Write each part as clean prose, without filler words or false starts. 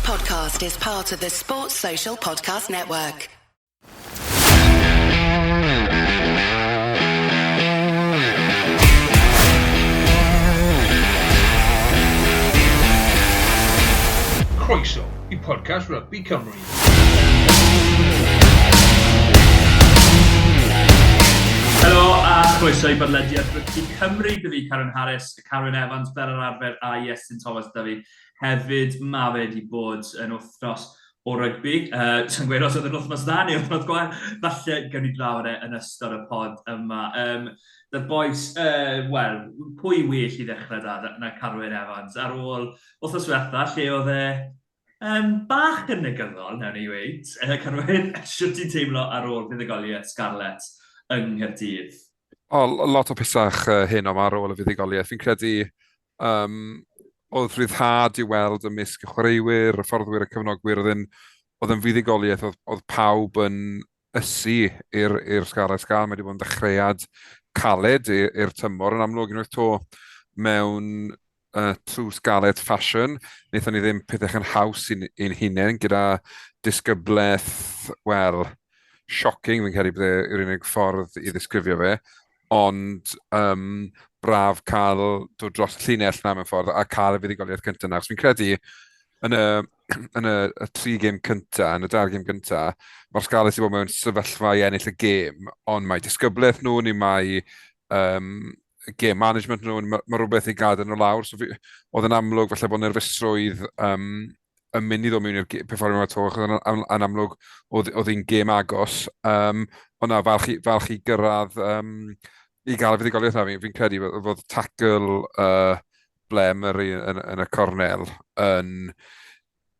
podcast is part of the Sports Social Podcast Network. Croeso i podcast Rugby Cymru. Helo a chroeso i bodlediad Rygbi Cymru. Bydd fi Karen Harris, Carwyn Evans, fel yr arfer, a Iestyn Thomas da fi. Hefyd, mae fe wedi bod yn wythnos o rygbi. Sa'n gweud os oedd yn wythnos dda neu wythnos gwael, falle gawn ni drafod e yn ystod y pod yma. Um, the boys, wel, pwy well i ddechrau da na Carwyn Evans ar ôl wythnos diwetha, lle oedd e um, bach yn negyddol, nawn ni weud. Carwyn, sut ti'n teimlo ar ôl fuddugoliaeth Scarlets yng Nghaerdydd? O, lot o pesach hyn o ar ôl y fuddugoliaeth. Fi'n credu oedd rhyddhad i weld ymysg y chwaraewyr, y fforddwyr, y cefnogwyr, oedd yn, oedd yn fuddugoliaeth, oedd, oedd pawb yn ysu i'r Scarlets gael. Mae wedi bod yn ddechreuad caled i'r tymor yn amlwg unwaith to mewn true Scarlet fashion. Wnaethon ni ddim pethau yn haws i'n hunain gyda disgyblaeth, wel, shocking fi'n credu bydde yw'r unig ffordd i ddisgrifio fe, ond braf cael dod dros y llinell na mewn ffordd a cael y fuddugoliaeth cyntaf na. Achos fi'n credu yn y, yn y, y tri gêm cyntaf, yn y dair gêm cyntaf, mae'r Scarlets wedi bod mewn sefyllfa i ennill y gêm, ond mae disgyblaeth nhw, neu mae game management nhw, mae rhywbeth i gadael nhw lawr. So fi, oedd yn amlwg falle bod nerfusrwydd yn mynd i ddod mewn i'r perfformiad yma to, achos yn, yn amlwg oedd hi'n gêm agos. Ond na, falch i, falch i gyrraedd i gael y fuddugoliaeth na. Fi'n fi credu fod tackle Blair Murray yn y cornel yn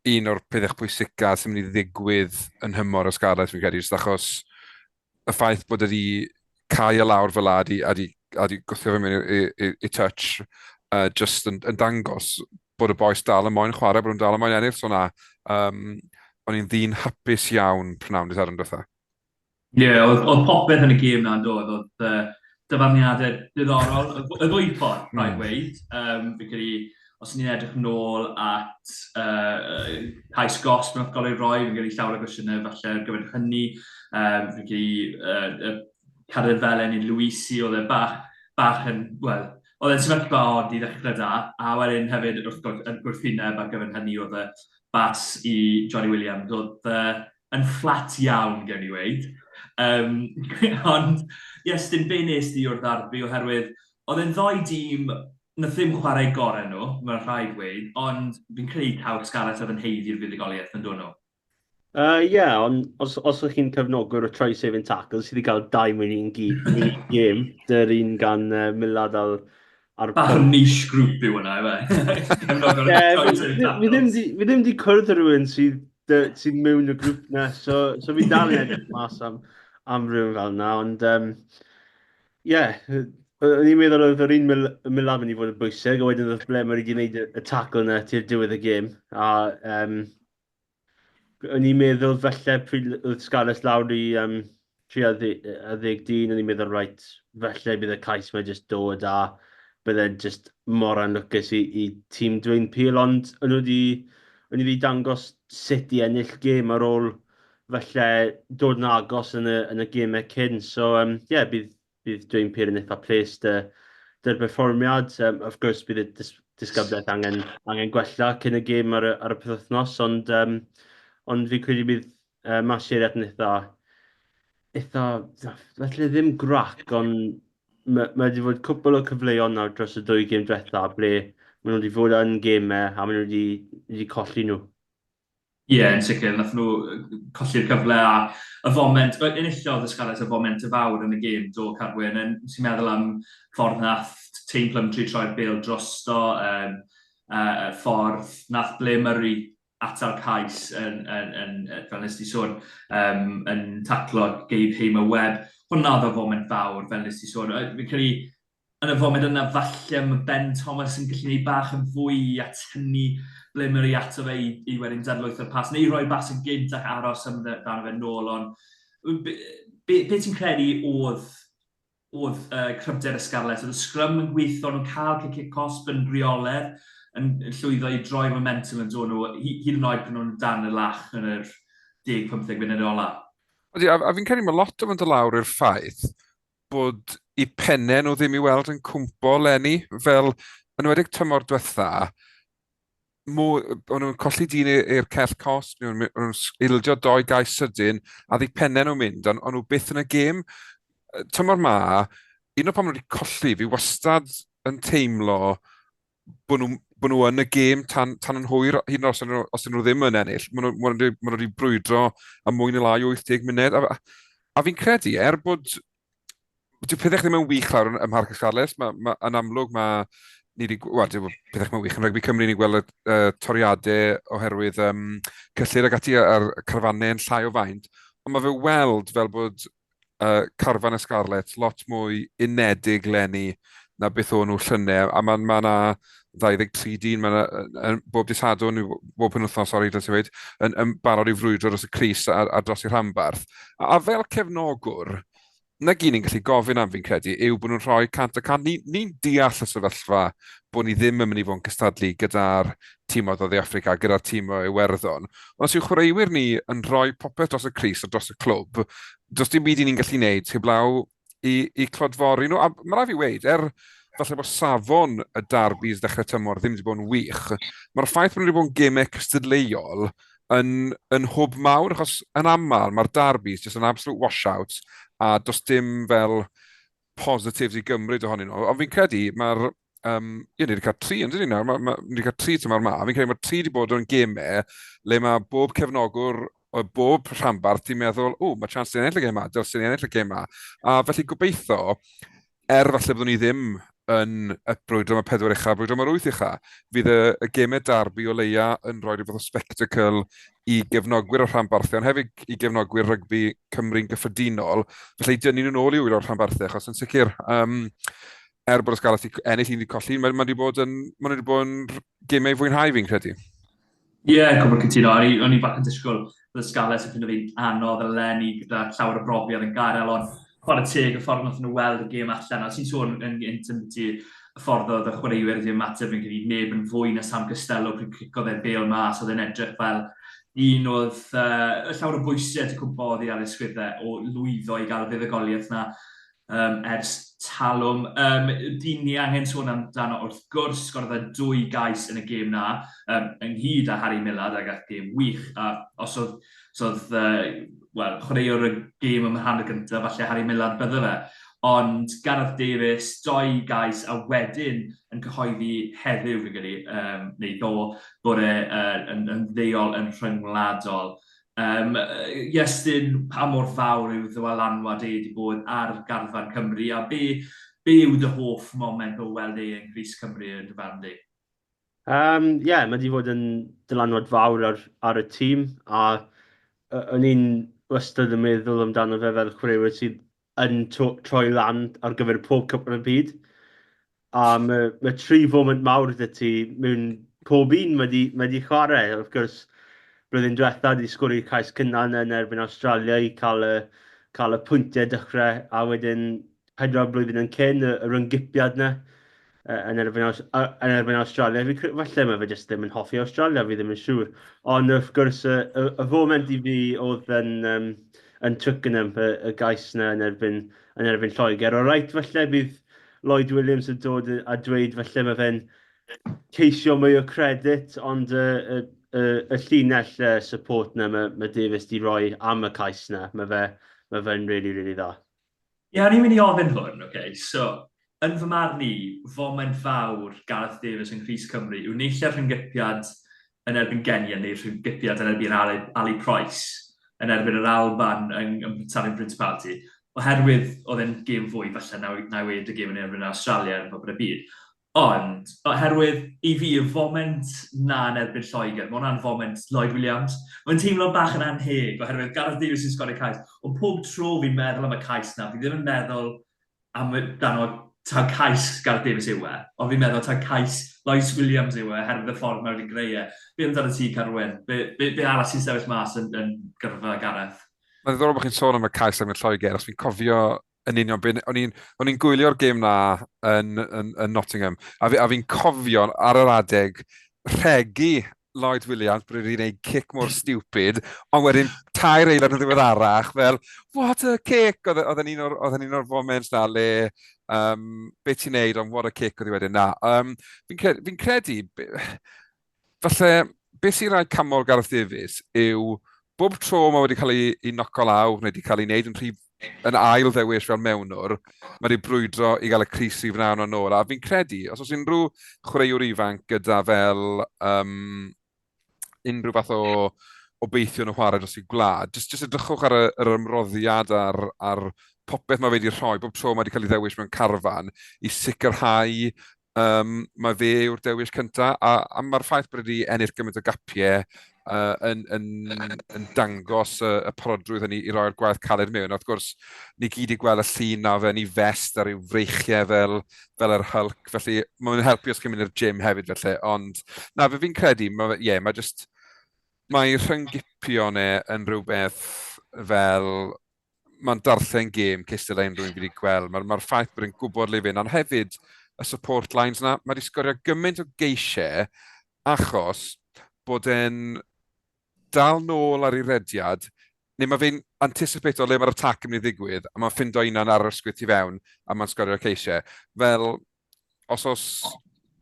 un o'r pethau pwysica sy'n mynd i ddigwydd yn nhymor y Scarlets, fi'n credu, jyst achos y ffaith bod wedi cau e lawr fel la a di gwthio fe mewn i touch, just yn dangos bod y bois dal yn moyn chwarae, bod nhw'n dal yn moyn ennill, so na, o'n i'n ddyn hapus iawn prynhawn dydd Sadwrn diwetha. Ie, yeah, oedd popeth yn y gêm na'n dod, oedd dyfarniadau diddorol, y ddwy ffordd, rhaid weud. Fi'n credu, os ni'n edrych nôl at cais gosb nath gael ei roi, fi'n credu llawer o gwestiynau falle ar gyfer hynny. Fi'n credu carded felen i Luisi, oedd e bach yn, wel, oedd e'n sefyllfa od i ddechrau da, a wedyn hefyd wrth gwrs y gwrthwyneb ar gyfer hynny oedd y bas i Johnny Williams, oedd yn fflat iawn, gewn ni weud. Ond, yes, dim be nes di o'r ddarbi, oherwydd oedd e'n ddoi dîm nath ddim chwarae gorau nhw, mae'n rhaid weud, ond fi'n credu taw Scarlets oedd yn haeddu'r fuddugoliaeth yn dod nhw. Ie, yeah, ond os ydych chi'n cefnogwr o try saving tackles, sydd wedi cael dau mewn un gêm, dy'r un gan Millard ar Bach o niche group yw hwnna, yw e? Cefnogwr o try saving tackles. Fi ddim wedi cwrdd â rhywun sydd mewn y grŵp na, so fi dal i edrych mas am rhywun fel yna, ond ie, o'n i'n meddwl oedd yr un Millard mynd i fod yn bwysig, a wedyn oedd Blair Murray wedi gwneud y tackle yna tu'r diwedd y gêm, a o'n i'n meddwl falle pryd oedd Scarlets lawr i 30 dyn, o'n i'n meddwl, right, falle bydd y cais mae jyst dod a bydde jyst mor anlwcus i tîm Dwayne Peel, ond o'n nhw wedi, o'n i wedi dangos sut i ennill gêm ar ôl falle dod yn agos yn y gemau cyn. So, yeah, bydd Dwayne Peel yn eitha ples dy'r perfformiad. Of course, bydd y disgyblaeth angen gwella cyn y gêm ar y penwythnos, ond fi'n credu bydd Matt Sheridan yn eitha, falle ddim grac, ond mae wedi fod cwpl o cyfleon nawr dros y ddwy gêm diwetha ble maen nhw wedi fod yn gemau a maen nhw wedi colli nhw. Ie, yeah, yn sicr, nath nhw colli'r cyfle a y foment, enillodd y Scarlets y foment y fawr yn y gêm, do Carwyn, yn sy'n meddwl am ffordd nath Taine Plumtree troi'r bêl drosto, ffordd nath Blair Murray atal cais yn, fel nes ti sôn, yn taclo Gabe Hamer-Webb. Hwna oedd y foment fawr, fel nes ti sôn. Fi'n credu, yn y foment yna, falle mae Ben Thomas yn gallu gwneud bach yn fwy i atynnu Blair Murray ato fe i wedyn dadlwytho'r pas, neu i roi bas yn gynt ac aros amdano fe nôl, ond be ti'n credu oedd cryfder y Scarlets? Oedd y sgrym yn gweithio, nhw'n cael cic cosb yn rheolaidd. yn llwyddo i droi'r momentum yn dod nhw, hyd yn oed pan nhw'n dan y lach yn yr 10-15 munud ola. Ydy, a fi'n credu mae lot o fo'n dod lawr i'r ffaith bod eu pennau nhw ddim i weld yn cwmpo leni, fel yn enwedig tymor diwetha, o'n nhw'n colli dyn i'r cell cosb, o'n nhw'n ildio doi gais sydyn, a ddi pennau nhw'n mynd, ond o'n nhw byth yn y gêm. Tymor ma, un o'r pan nhw wedi colli, fi wastad yn teimlo bod nhw, bod nhw yn y gêm tan, tan yn hwyr, hyd yn oed os nhw, os nhw ddim yn ennill, maen nhw, maen nhw, maen nhw wedi brwydro am mwy neu lai 80 munud. A, a fi'n credu, er bod dyw pethau ddim yn wych lawr ym Mharc y Scarlets, ma, ma, yn amlwg mae ni wedi, wel, dyw pethau ddim yn wych yn rygbi Cymru, ni'n gweld y toriadau oherwydd cyllid ac ati a'r carfannau yn llai o faint, ond mae fe weld fel bod carfan y Scarlets lot mwy unedig leni na beth o'n nhw llynedd, a mae ma 'na 23 dyn, mae 'na bob dydd Sadwrn, bob penwythnos, sori, dylse i weud, yn, yn barod i frwydro dros y crys a, a dros y rhanbarth. A, a fel cefnogwr, na gyd ni'n gallu gofyn am fi'n credu, yw bod nhw'n rhoi 100%. Ni'n ni deall y sefyllfa bod ni ddim yn mynd i fod yn cystadlu gyda'r tîmoedd o Dde Affrica, gyda'r tîm o Iwerddon. Ond os yw chwaraewyr ni yn rhoi popeth dros y crys a dros y clwb, does dim byd i ni'n gallu gwneud heblaw i, i clodfori nhw. A mae rhaid fi weud, er falle bod safon y darbis ddechrau tymor ddim wedi bod yn wych, mae'r ffaith bod nhw wedi bod yn gemau cystadleuol yn, yn hwb mawr, achos yn aml mae'r darbis jyst yn absolute washout, a does dim fel positives i gymryd ohonyn nhw. Ond fi'n credu mae'r... Um, ie, ni wedi cael tri, yn dyn ni nawr? Ma, ma, ni wedi cael tri tymor ma. Fi'n credu mae'r tri wedi bod yn gemau le mae bob cefnogwr o bob rhanbarth ti'n meddwl, o, mae chance i ennill y gêm ma, dylsen ni ennill y gêm ma. A felly gobeithio, er falle byddwn ni ddim yn y brwydro am y pedwar ucha, brwydro am yr wyth ucha, fydd y, y gemau darbi o leia yn rhoi rhyw fath o spectacle i gefnogwyr o'r rhanbarthau, ond hefyd i gefnogwyr rygbi Cymru'n gyffredinol, felly i dynnu nhw'n ôl i wylo'r rhanbarthau, achos yn sicr, um, er bod y Scarlets wedi ennill un wedi colli, mae, mae wedi bod yn, mae wedi bod yn gemau i fwynhau fi'n credu. Ie, yeah, cwbl cytuno. O'n i, o'n i bach yn disgwyl bod y Scarlets yn ffindo fi'n anodd eleni gyda llawer o brofiad yn gadael, ond chwarae teg y ffordd nath nhw weld y gêm allan. A ti'n sôn yn gynt yn byti y ffordd oedd y chwaraewyr wedi ymateb yn credu neb yn fwy na Sam Costello pryd cicodd e'r bêl mas, oedd e'n edrych fel un oedd uh, llawer o bwysau wedi cwmpo oddi ar ei sgwyddau o lwyddo i gael y fuddugoliaeth na um, ers talwm. Um, dyn ni angen sôn amdano wrth gwrs, sgorodd e dwy gais yn y gêm na, um, ynghyd â Harry Millard a gath gêm wych. A os oedd, os oedd uh, well, chwaraewr y gêm ym rhan y gyntaf, falle Harry Millard bydde fe. Ond Gareth Davies, doi gais a wedyn yn cyhoeddi heddiw, fi'n credu, um, neu ddo, bod e uh, yn, yn ddeol yn rhyngwladol. Yym, Iestyn, pa mor fawr yw ddylanwad e 'di bod ar garfan Cymru, a be be yw dy hoff moment o weld e yng nghrys Cymru yn dy farn di? Yym, ie, mae 'di fod yn dylanwad fawr ar ar y tîm, a o'n i'n wastad yn meddwl amdano fe fel chwaraewr sydd yn troi lan ar gyfer pob Cwpan y Byd. A mae, mae tri foment mawr 'da ti mewn pob un mae 'di, mae 'di chwarae. Wrth gwrs, blwyddyn diwetha wedi sgori'r cais cynnar yn erbyn Awstralia i cael y, cael y pwyntiau dechrau, a wedyn pedwar blwyddyn yn cyn, y, y ryngipiad 'na yn erbyn, yn erbyn Awstralia. Fi, falle mae fe jyst ddim yn hoffi Awstralia, fi ddim yn siŵr. Ond wrth gwrs, y, y, y foment i fi oedd yn, um, yn Twickenham, y, y gais yna yn erbyn, yn erbyn Lloegr. O reit, falle bydd Lloyd Williams yn dod a dweud falle mae fe'n ceisio mwy o credit, ond y, y, y, y llinell uh, support na mae, mae Davies di roi am y cais na, mae fe, mae fe'n really, really dda. Ie, o'n i'n mynd i ofyn hwn, ok, so, yn fy marn i, foment fawr Gareth Davies yng nghrys Cymru yw naill ai'r rhyng-gypiad yn erbyn Kenya neu'r rhyng-gypiad yn erbyn Ali, Ali Price yn erbyn yr Alban yng, yng Stadiwm Principality, oherwydd oedd e'n gêm fwy falle na, na i weud y gêm yn erbyn Awstralia yn Cwpan y Byd. Ond, oherwydd, i fi, y foment 'na yn erbyn Lloegr, mae hwnna'n foment Lloyd Williams. Mae'n teimlo bach yn annheg, oherwydd Gareth Davies sy'n sgorio cais, ond pob tro fi'n meddwl am y cais 'na, fi ddim yn meddwl am amdano taw cais Gareth Davies yw e, ond fi'n meddwl taw cais Lloyd Williams yw e, oherwydd y ffordd mae wedi greu e. Be amdano ti, Carwyn? Be, be, be arall sy'n sefyll mas yn, yn gyrfa Gareth? Mae'n ddiddorol bod chi'n sôn am y cais am y Lloegr, os fi'n cofio Yn union, o'n i'n o'n i'n gwylio'r gêm na yn, yn, yn Nottingham, a fi'n fi cofio ar yr adeg rhegi Lloyd Williams bod wedi gwneud cic mor stupid, ond wedyn tair eiliad yn ddiweddarach, fel, what a kick! Oedd e, oedd e'n un o'r, oedd e'n un o'r moments na le, um, beth ti'n neud, ond what a kick oedd hi wedyn. Na, um, fi'n credu, fi credu, falle, beth sy'n rhaid canmol Gareth Davies yw bob tro mae wedi cael ei, ei noco lawr neu wedi cael ei wneud yn rhy yn ail ddewis fel mewnwr, mae wedi brwydro i gael y crys rhif 9 o'n ôl. A fi'n credu, os oes unrhyw chwaraewr ifanc gyda fel um, unrhyw fath o obeithio yn y chwarae dros ei gwlad, jyst, jyst edrychwch ar y, yr ymroddiad a'r, ar popeth mae wedi rhoi, bob tro mae wedi cael ei ddewis mewn carfan, i sicrhau Um, mae fe yw'r dewis cyntaf, a, a mae'r ffaith bod wedi ennill gymaint o gapiau uh, yn, yn, yn dangos y, y parodrwydd hynny i roi'r gwaith caled mewn. Wrth gwrs, ni gyd i gweld y llun na fe yn ei fest ar ei freichiau fel, fel yr Hulk, felly mae'n helpu os chi'n mynd i'r gym hefyd felly, ond na, fe fi'n credu, mae, yeah, mae just, mae rhyngipio ne yn rhywbeth fel mae'n darllen gêm cystal â unrhyw un fi wedi gweld. Mae'r mae ffaith bod e'n gwybod le i fynd, ond hefyd y support lines na, mae wedi sgorio gymaint o geisiau achos bod e'n dal nôl ar ei rediad, neu mae fe'n anticipate o le mae'r attack yn mynd i ddigwydd, a mae'n ffindo unan ar yr ysgwydd tu fewn, a mae'n sgorio ceisiau. Fel, os oes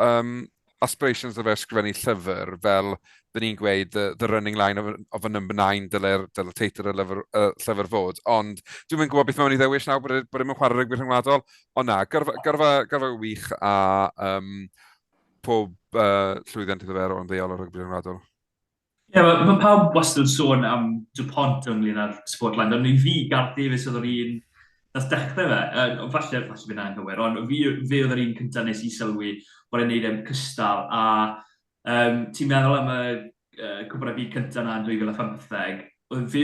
um, aspirations o fe ysgrifennu llyfr, fel dyn ni'n gweud, the, the running line of, of a number 9 dyle'r dyle teitl y lyfr, uh, llyfr fod, ond dwi'n mynd gwybod beth mae'n ei ddewis nawr bod e, bod e'n chwarae rygbi rhyngwladol, ond na, gyrfa, gyrfa, gyrfa wych a um, pob uh, llwyddiant iddo fe ar ôl ymddeol o'r rygbi rhyngwladol. Ie, yeah, mae, mae pawb wastad yn sôn am Dupont ynglyn â'r Spotlight, ond i fi, Gareth Davies oedd yr un nath dechrau fe. Uh, falle, falle fi'n anghywir, ond fi, fe oedd yr un cyntaf nes i sylwi bod e'n neud e'n cystal. A um, ti'n meddwl am y uh, cwpl o byd cyntaf na yn 2015, oedd fe,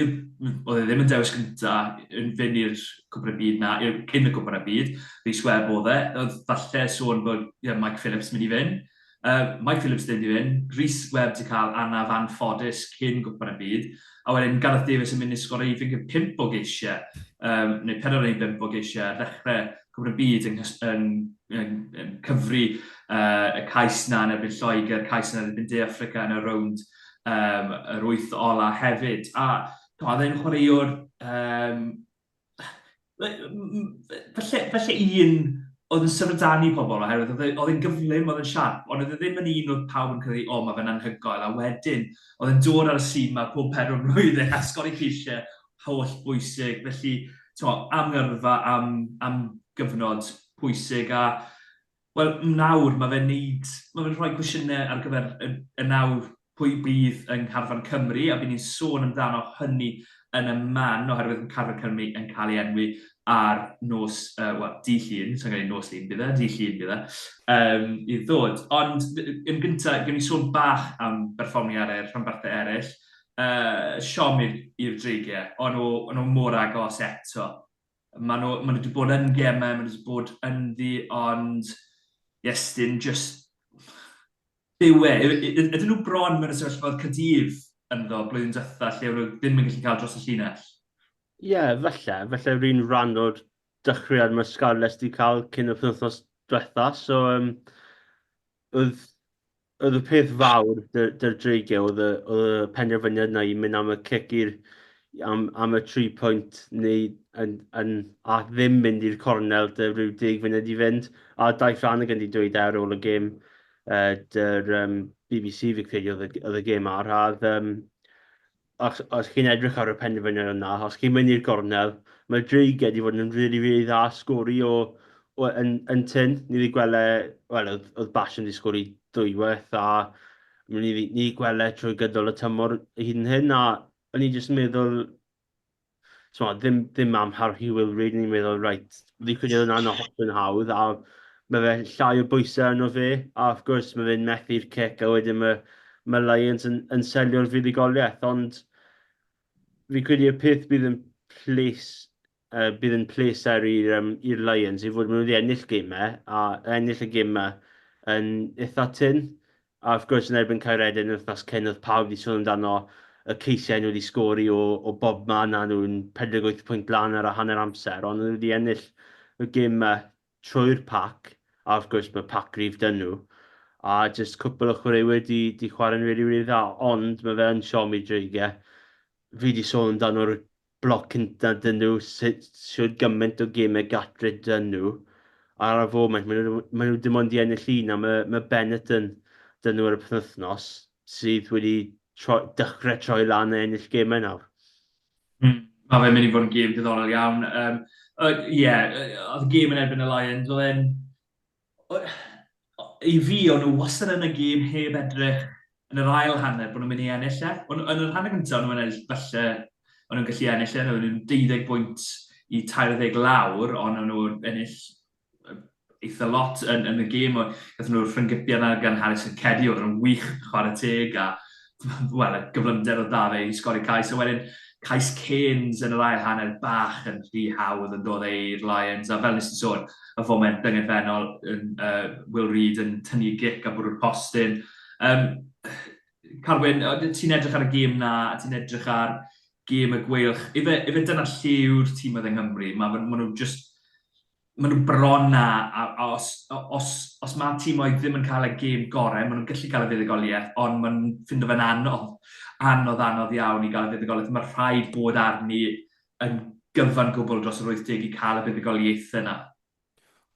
oedd e ddim yn dewis cyntaf yn fynd i'r cwpl o byd na, cyn y cwpl o byd, Rhys Webb oedd e, oedd falle sôn bod yeah, Mike Phillips mynd i fynd. Uh, Mike Phillips ddim di fynd, Rhys Webb di cael anaf anffodus cyn gwpan y byd, a wedyn Gareth Davies yn mynd i sgori fi'n credu 5 o geisiau, um, neu 4 neu 5 o geisiau ar ddechrau cwpan y byd yn, yn, yn, yn cyfri uh, y cais na yn erbyn Lloegr, cais na yn erbyn De Affrica yn y rownd um, yr wyth ola hefyd. A oedd e'n chwaraewr um, Falle, falle un oedd yn syfrdanu pobl oherwydd oedd e, oedd e'n gyflym, oedd e'n siarp, ond oedd e ddim yn un oedd pawb yn credu, o, mae fe'n anhygoel, a wedyn oedd e'n dod ar y sîn ma pob pedwar mlwyddyn a sgori ceisiau holl bwysig, felly, t'mo, am yrfa, am, am gyfnod pwysig, a Wel, nawr mae fe'n neud... mae fe'n rhoi cwestiynau ar gyfer y, y nawr pwy bydd yng Ngharfan Cymru, a bydd ni'n sôn amdano hynny yn y man, oherwydd mae Carfan Cymru yn cael ei enwi ar nos, uh, wel, dydd Llun, sa'n gwneud nos Lun bydd e, dydd Llun bydd e, um, i ddod. Ond yn gyntaf, gen i sôn bach am berfformiadau'r rhanbarthau eraill. Uh, siom i'r dreigiau, o'n nhw, o'n nhw mor agos eto. Maen nhw, maen nhw wedi bod yn gemau, maen nhw wedi bod ynddi, ond Iestyn, just byw e. Ydyn nhw bron mewn y sefyllfa oedd Caerdydd ynddo blwyddyn diwetha lle nhw ddim yn gallu cael dros y llinell? Ie, yeah, falle. Falle rhywun rhan o'r dechreuad mae Scarlets wedi cael cyn y penwythnos diwetha. So, um, oedd oedd y peth fawr 'da'r Dreigiau oedd y, oedd y penderfyniad 'na i mynd am y cic i'r am, am y tri pwynt neu yn, yn, a ddim mynd i'r cornel 'da rhyw deg funud i fynd. A Dai Flanagan 'di dweud e ar ôl y gêm uh, 'da'r um, BBC fi credu oedd y, oedd y gêm ar. A oedd, um, os, os chi'n edrych ar y penderfyniad yna, os chi'n mynd i'r gornel, mae'r Dreigiau wedi fod yn really, really dda sgori o, o yn, yn tyn. Ni wedi gweld e, wel, oedd, oedd Basham wedi sgori dwywaith a ni wedi ni gweld e trwy gydol y tymor hyd yn hyn a o'n i jyst yn meddwl, so, ddim, ddim am Harry Will Reid, o'n i'n meddwl, reit, fi credu oedd yna'n hollol hawdd a mae fe llai o bwysau arno fe, a wrth gwrs mae fe'n methu'r cic a wedyn mae, mae Lions yn, yn selio'r fuddugoliaeth, ond fi'n credu y peth bydd yn ples, uh, bydd yn pleser i'r um, i'r Lions i fod maen nhw wedi ennill gemau, a ennill y gemau yn eitha tyn. A wrth gwrs yn erbyn Caeredin yr wythnos cyn oedd pawb wedi sôn amdano y ceisiau nhw wedi sgori o, o bob man a nhw'n 48 pwynt lan ar y hanner amser, ond nhw wedi ennill y gêm yma trwy'r pac, a wrth gwrs mae pac gryf dyn nhw, a jyst cwpl o chwaraewyr di, di chwarae'n rili, rili dda, ond mae fe yn siom i Dreigiau. Fi di sôn amdano'r bloc cynta dyn nhw, sut shwd gymaint o gemau gatre dyn nhw. Ar y foment, maen nhw, maen nhw dim ond i ennill un, a mae, mae Benetton dyn nhw ar y penwythnos, sydd wedi tro, dechrau troi lan a ennill gemau nawr. Mae fe'n mynd i fod yn gêm diddorol iawn. Um, uh, yeah, oedd y gêm yn erbyn y Lions, oedd e'n I fi, o'n nhw wastad yn y gêm heb edrych yn yr ail hanner bod nhw'n mynd i ennill e. O'n, yn yr hanner gyntaf, o'n nhw'n ennill, falle, o'n nhw'n gallu ennill e, o'n nhw'n 12 bwynt i 30 lawr, ond o'n nhw'n ennill eitha lot yn, yn y gêm. Gathon nhw'r rhynggypiau yna gan Harrison Cedi, oedd nhw'n wych chwarae teg, a wel, y gyflymder oedd da fe i sgori cais. A wedyn, cais Cairns yn yr ail hanner bach yn rhy hawdd yn dod e i'r Lions, a fel nes i sôn, y foment dyngedfennol yn uh, Will Reid yn tynnu gic a bwrw'r postyn. Um, Carwyn, ti'n edrych ar y gêm na, a ti'n edrych ar gêm y Gweilch, ife, ife dyna lle yw'r tîm oedd yng Nghymru? Mae ma nhw just maen nhw bron na, a, a os, os, os mae tîmoedd ddim yn cael y gêm gorau, maen nhw'n gallu cael y fuddugoliaeth, ond maen nhw'n ffindo fe'n anodd, anodd, anodd iawn i gael y fuddugoliaeth. Mae rhaid bod arni yn gyfan gwbl dros yr 80 i cael y fuddugoliaethau yna.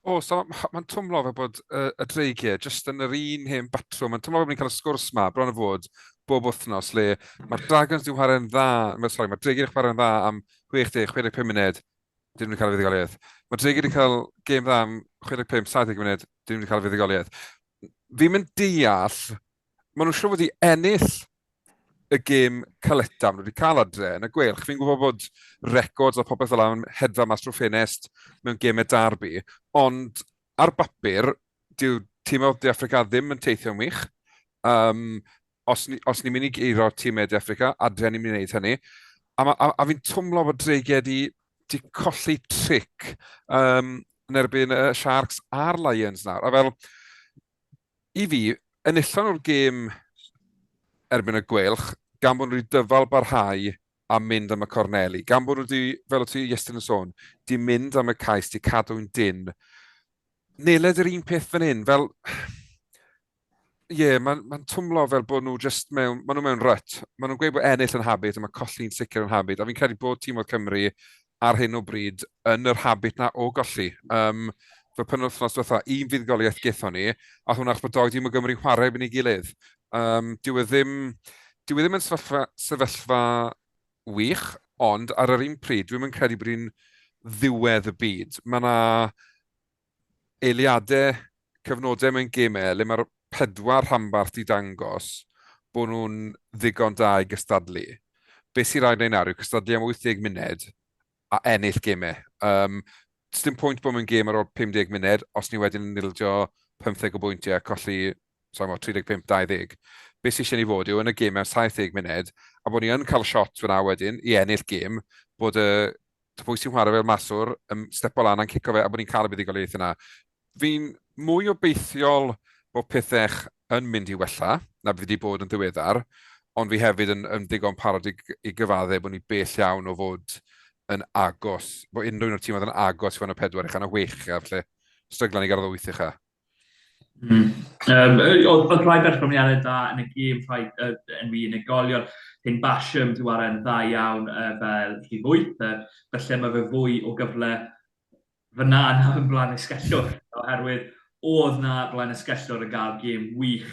O, so mae'n ma twmlo fel bod uh, y dreigiau jyst yn yr un hen batrwm. Mae'n twmlo fel bod ni'n cael y sgwrs ma, bron o fod, bob wythnos, le mae'r Dragons wedi chwarae'n dda, sorry, mae'r dreigiau wedi chwarae'n dda am 60, 65 munud, dim wedi cael y fuddugoliaeth. Mae Dreigiau wedi cael gêm dda am 65, 70 munud, dim wedi cael y fuddugoliaeth. Fi'n mynd deall, maen nhw'n siŵr wedi ennill y gêm caleta maen nhw wedi cael adre yn y gweilch. Fi'n gwybod bod records a popeth fel yna'n hedfa mas drwy ffenest mewn gemau derby, ond ar bapur, dyw tîm o De Affrica ddim yn teithio'n wych. Um, os, ni, os ni'n mynd i guro tîmau De Affrica, adre ni'n mynd i wneud hynny. A, ma, a, a fi'n twmlo bod Dreigiau di, di colli tric um, yn erbyn y Sharks a'r Lions nawr. A fel, i fi, enillon nhw'r gêm erbyn y Gweilch, gan bod nhw wedi dyfal barhau a mynd am y corneli. Gan bod nhw wedi, fel o ti Iestyn yn sôn, di mynd am y cais, di cadw'n dyn. Neled yr un peth fan hyn, fel... Ie, yeah, mae'n ma twmlo fel bod nhw just mewn, maen nhw mewn rut. Maen nhw'n gweud bod ennill yn habit, a mae colli'n sicr yn habit. A fi'n credu bod tîm oedd Cymru ar hyn o bryd yn yr habit na o golli. Um, fe penwythnos diwetha, un fuddugoliaeth gethon ni, a hwnna achos bod doi dîm o Gymru chwarae erbyn ei gilydd. Um, dyw e ddim, dyw e ddim yn sefyllfa, sefyllfa wych, ond ar yr un pryd, dwi'm yn credu bod hi'n ddiwedd y byd. Mae yna eiliadau, cyfnodau mewn gemau le mae'r pedwar rhanbarth 'di dangos bod nhw'n ddigon da i gystadlu. Be sy'n rhaid wneud nawr yw cystadlu am 80 munud a ennill gemau. Um, dim pwynt bod mewn gêm ar ôl 50 munud os ni wedyn yn ildio 15 o bwyntiau a colli sa'n gwybod, 35-20. Be sy'n eisiau ni fod yw yn y gêm mewn 70 munud, a bod ni yn cael shot fyna wedyn i ennill gêm, bod y pwy sy'n chwarae fel maswr yn stepo lan a'n cico fe a bod ni'n cael y buddugoliaeth yna. Fi'n mwy obeithiol bod pethau yn mynd i wella na bydd wedi bod yn ddiweddar, ond fi hefyd yn, yn ddigon parod i, i gyfadde bod ni bell iawn o fod yn agos, bod unrhyw un o'r tîm oedd yn agos i fod yn y pedwar ucha na chwech ucha, felly stryglan i gyrraedd o wyth ucha. Mm. Um, oedd, oedd rhai berfformiadau da yn y gêm, rhai uh, enwi unigolion. Hyn Basham di ware'n dda iawn uh, fel rhif 8, uh, felly mae fe fwy o gyfle fyna na yn blaen esgellwr, oherwydd oedd na blaen esgellwr yn gael gêm wych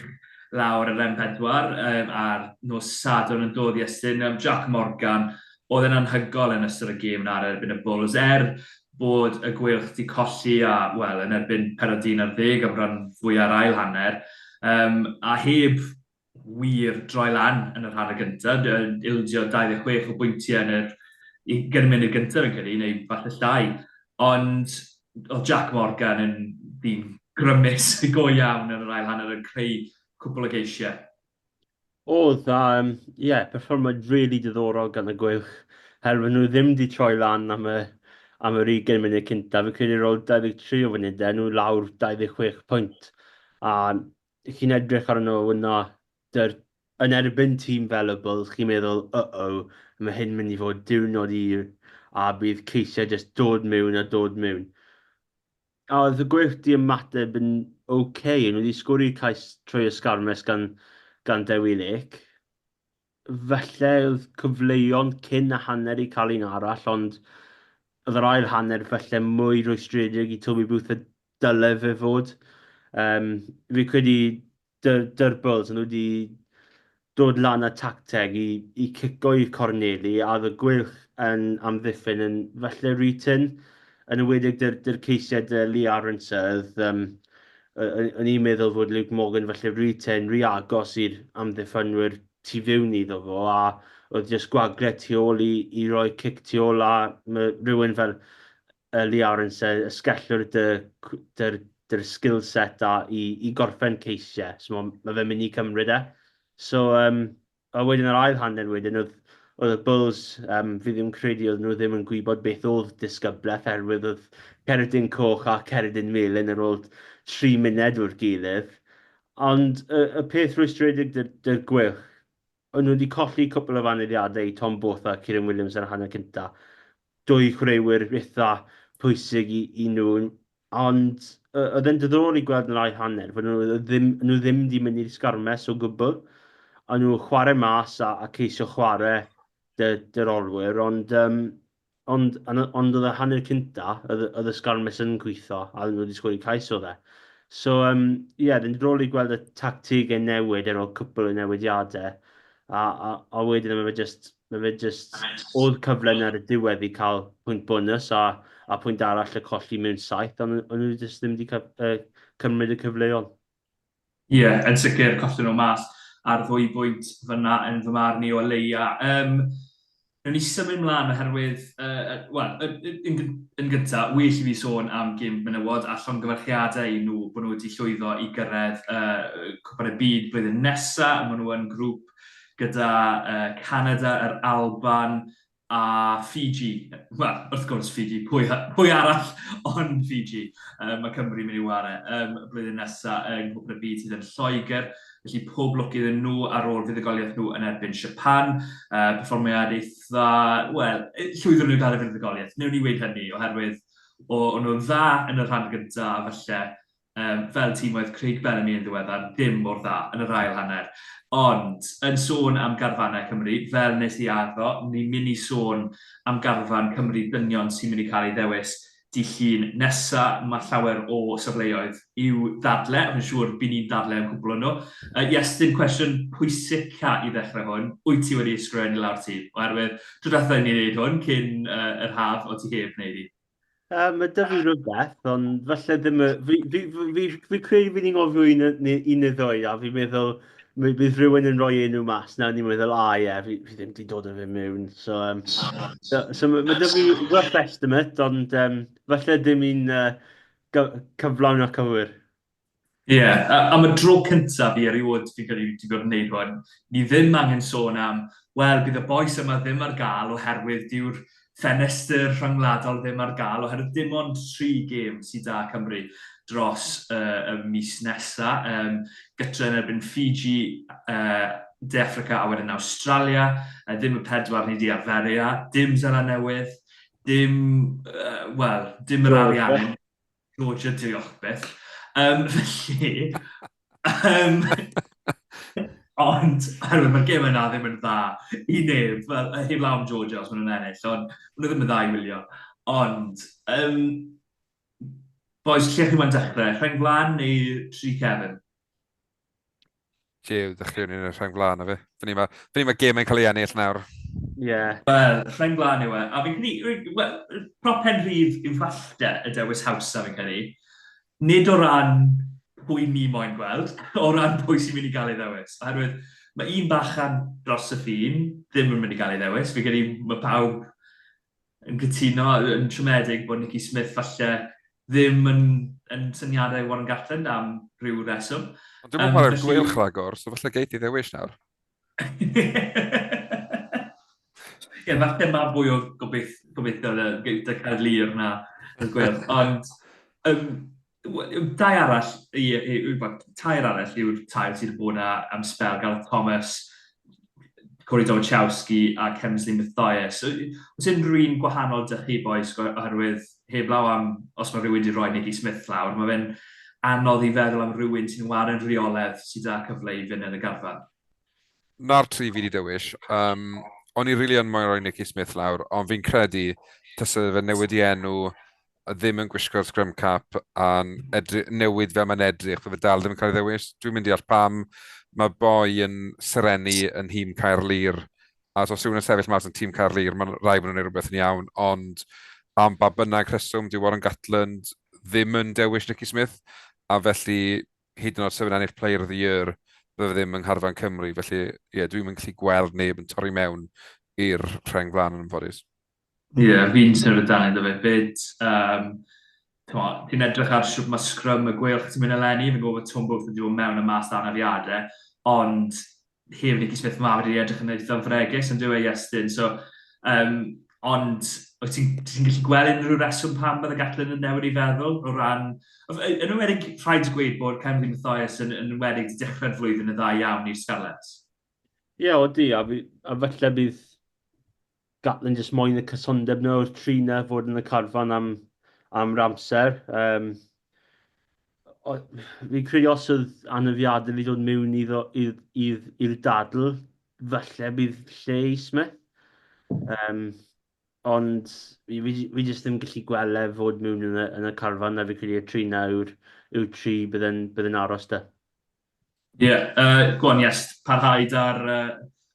lawr yr M4 um, ar nos Sadwrn yn dod i Estyn. Um, Jack Morgan, oedd e'n anhygoel yn ystod y gêm na ar erbyn y Bulls, er bod y Gweilch 'di colli a, wel, yn erbyn pedwar ar ddeg am ran fwya'r ail hanner, um, a heb wir droi lan yn yr hanner gyntaf, ildio 26 o bwyntiau yn yr ugain munud gyntaf fi'n credu, neu falle llai. Ond oedd Jack Morgan yn ddyn grymus go iawn yn yr ail hanner yn creu cwpl o geisiau. Oedd, a um, yeah, perfformiad really diddorol gan y Gweilch. Herwydd nhw ddim wedi troi lan am y, am yr 20 munud cyntaf. Fi'n credu ar ôl 23 o funudau, nhw lawr 26 pwynt. A chi'n edrych arno nhw yna, dy'r yn erbyn tîm fel y Bulls, chi'n meddwl, uh-oh, mae hyn mynd i fod diwrnod hir a bydd ceisiau jyst dod mewn a dod mewn. A oedd y Gweilch 'di ymateb yn ok, o'n nhw wedi sgori cais trwy y sgarmes gan, gan Dewi Lake. Falle oedd cyfleon cyn y hanner i cael un arall, ond oedd yr ail hanner falle mwy rwystredig i Toby Booth a dyle fe fod. Um, fi credu dy'r, dy'r Bulls, nhw wedi dod lan â tacteg i, i cico i'r corneli a oedd y Gweilch yn amddiffyn yn falle rhy tynn, yn enwedig dy'r, dy'r ceisiau dy Lee Aronson, oedd, um, o'n i'n meddwl fod Luke Morgan falle rhy tynn, rhy agos i'r amddiffynwyr tu fewn iddo fo, a oedd jyst gwagle tu ôl i, i roi cic tu ôl a mae rhywun fel Lee Aronson, ysgellwr dy, dy, dy'r skill set da i, i gorffen ceisiau, so mae, ma fe'n mynd i cymryd e. So, um, a wedyn yr ail hanner wedyn, oedd, oedd y Bulls, um, fi ddim credu oedd nhw ddim yn gwybod beth oedd disgyblaeth, oherwydd oedd cerdyn coch a cerdyn melyn ar ôl 3 munud o'r gilydd. Ond y, y peth rwystredig dy'r dy Gweilch, o'n nhw wedi colli cwpl o faneddiadau i Tom Botha a Kieran Williams ar y hanner cynta. Dwy chwaraewyr eitha pwysig i, i nhw, ond oedd e'n diddorol i gweld yn yr ail hanner fod nhw ddim, nhw ddim wedi mynd i'r sgarmes o gwbl. A nhw'n chwarae mas a, a ceisio chwarae dy'r olwyr, ond, um, ond, ond oedd y hanner cynta, oedd, oedd y sgarmes yn gweithio, a nhw wedi sgori cais o fe. So, um, ie, yeah, yn diddorol i gweld y tactigau newid ar ôl cwpl o newidiadau, a, a, a wedyn mae fe just Mae fe jyst... Oedd cyfle yna ar y diwedd i cael pwynt bonus a, a pwynt arall y colli mewn saith, ond o'n nhw jyst ddim wedi cymryd y cyfleon. Ie, yeah, yn sicr, colli nhw mas ar ddwy bwynt fyna yn fy marn i o leia. Um, Newn ni symud mlaen oherwydd, uh, wel, yn, yn, yn gyntaf, well i fi sôn am gêm menywod a llongyfarchiadau i nhw bod nhw wedi llwyddo i gyrraedd uh, Cwpan y Byd blwyddyn nesaf. Maen nhw yn grŵp gyda Canada, yr Alban a Fiji. Wel, wrth gwrs Fiji, pwy, pwy arall ond Fiji. Um, mae Cymru mynd i ware um, blwyddyn nesaf yng Nghwpan y Byd sydd yn Lloegr. Felly pob lwc iddyn nhw ar ôl fuddugoliaeth nhw yn erbyn Japan. Perfformiad eitha, wel, llwyddon nhw i gael y fuddugoliaeth. Newn ni weud hynny, oherwydd o'n nhw'n dda yn y rhan gyntaf, a falle um, fel tîm oedd Craig Bellamy yn ddiweddar, ddim mor dda yn yr ail hanner. Ond, yn sôn am garfannau Cymru, fel nes i addo, ni'n mynd i sôn am garfan Cymru dynion sy'n mynd i cael ei ddewis dydd Llun nesa. Mae llawer o safleoedd i'w ddadle, a fi'n siŵr by ni'n dadle am cwpl o nhw. Iestyn, cwestiwn pwysica i ddechrau hwn, wyt ti wedi ysgrifennu lawr tîm? Oherwydd tro diwetha i ni wneud hwn, cyn uh, yr haf, o ti heb wneud i. Mae 'da fi rhywbeth, ond falle ddim y... Fi, fi, fi, fi, fi credu fi'n anghofio un, neu, un neu ddwy, a fi'n meddwl bydd rhywun yn rhoi enw mas na, ni'n meddwl, a ie, fi, fi ddim wedi dod â fe mewn. So, um, so, so mae ma 'da fi rough estimate, ond um, falle ddim un uh, cyflawn a cywir. Ie, yeah, am y dro cyntaf i erioed fi'n credu wedi bod yn gwneud hwn, ni ddim angen sôn am, wel, bydd y bois yma ddim ar gael oherwydd dyw'r ffenestr rhyngwladol ddim ar gael, oherwydd dim ond tri gêm sydd da Cymru dros uh, y mis nesa. Um, gytre yn erbyn Fiji, uh, De Affrica a wedyn Awstralia, uh, ddim y pedwar ni di arferu â, dim Seland Newydd, dim, uh, wel, dim yr Ariannin. Georgia, diolch byth. Um, felly, um, ond, oherwydd mae'r gêm yna ddim yn dda i neb, fel, heb law am Georgia os maen nhw'n ennill, ond maen nhw ddim yn dda i wylio. Ond, um, boys, lle chi moyn dechrau? Rheng flaen neu tri cefn? Jiw, dechreuwn ni'n y rheng flaen na fi. Fyny mae, fyny mae gemau'n cael ei ennill nawr. Ie. Yeah. Wel, rheng flaen yw e. A fi'n credu, well, prop pen rhif yw falle y dewis hawsa fi'n credu. Nid o ran pwy ni moyn gweld, o ran pwy sy'n mynd i gael ei ddewis. Oherwydd mae un bachan dros y ffin ddim yn mynd i gael ei ddewis. Fi'n credu mae pawb yn cytuno, yn siomedig bod Nicky Smith falle ddim yn, yn syniadau Warren Gatland am rhyw reswm. Ond dwi'n meddwl um, felly... Gweilch ragor, so falle geith i ddewis nawr. Ie, falle mae fwy o gobeith, gobeithio gyda Caerlŷr na y Gweilch. Ond um, dau arall, i, i, i, tair arall yw'r tair sydd wedi bod yna am sbel, Gareth Thomas, Corey Domachowski a Kemsley Mathias. Oes unrhyw un gwahanol 'da chi, bois, oherwydd heblaw am os mae rhywun wedi rhoi Nicky Smith lawr, mae fe'n anodd i feddwl am rhywun sy'n ware'n rheoledd sydd â cyfle i fynd yn y garfan. 'Na'r tri fi 'di dewis. Um, o'n i rili really yn moyn rhoi Nicky Smith lawr, ond fi'n credu tase fe newid i enw, ddim yn gwisgo'r scrum cap a'n newid fel mae'n edrych, bydde fe dal ddim yn cael ei ddewis. Dwi'n mynd i all pam mae boi yn serennu yn nhîm Caerlŷr, a os rhywun yn sefyll mas yn tîm Caerlŷr, mae'n rhaid bod nhw'n gwneud rhywbeth yn iawn, ond am ba bynnag rheswm, dyw Warren Gatland ddim yn dewis Nicky Smith, a felly hyd yn oed sef yn ennill Player of the Year, bydde fe ddim yng ngharfan Cymru, felly ie, yeah, dwi'n mynd gallu gweld neb yn torri mewn i'r rheng flaen yn anffodus. Ie, yeah, fi'n symud dan iddo fe fyd. Um, ti'n edrych ar siwt mae sgrym y gweilch ti'n mynd eleni, fi'n gwybod bod Tom Booth wedi bod mewn y mas anafiadau, ond heb Nicky Smith mae wedi edrych yn eitha fregus yn dyw e Iestyn. So, um, ond wyt ti'n ti gallu gweld unrhyw reswm pam bydd y Gatlin yn newid ei feddwl o ran... Yn enwedig, rhaid gweud bod Kemsley Mathias yn, yn enwedig wedi dechrau'r flwyddyn yn dda iawn i'r Scarlets. Ie, yeah, odi, a, fi, a falle bydd Gatland jyst moyn y cysondeb 'na o'r tri 'na fod yn y carfan am, am yr amser. Um, fi'n credu os oedd anafiadau fi dod mewn i'r dadl, falle bydd lle i Smith. Um, ond fi, fi, fi jyst ddim gallu gweld e fod mewn yn y, yn y carfan na fi credu y tri na yw'r yw tri bydd yn, bydd yn aros da. Ie, yeah, go on, yes, parhau da'r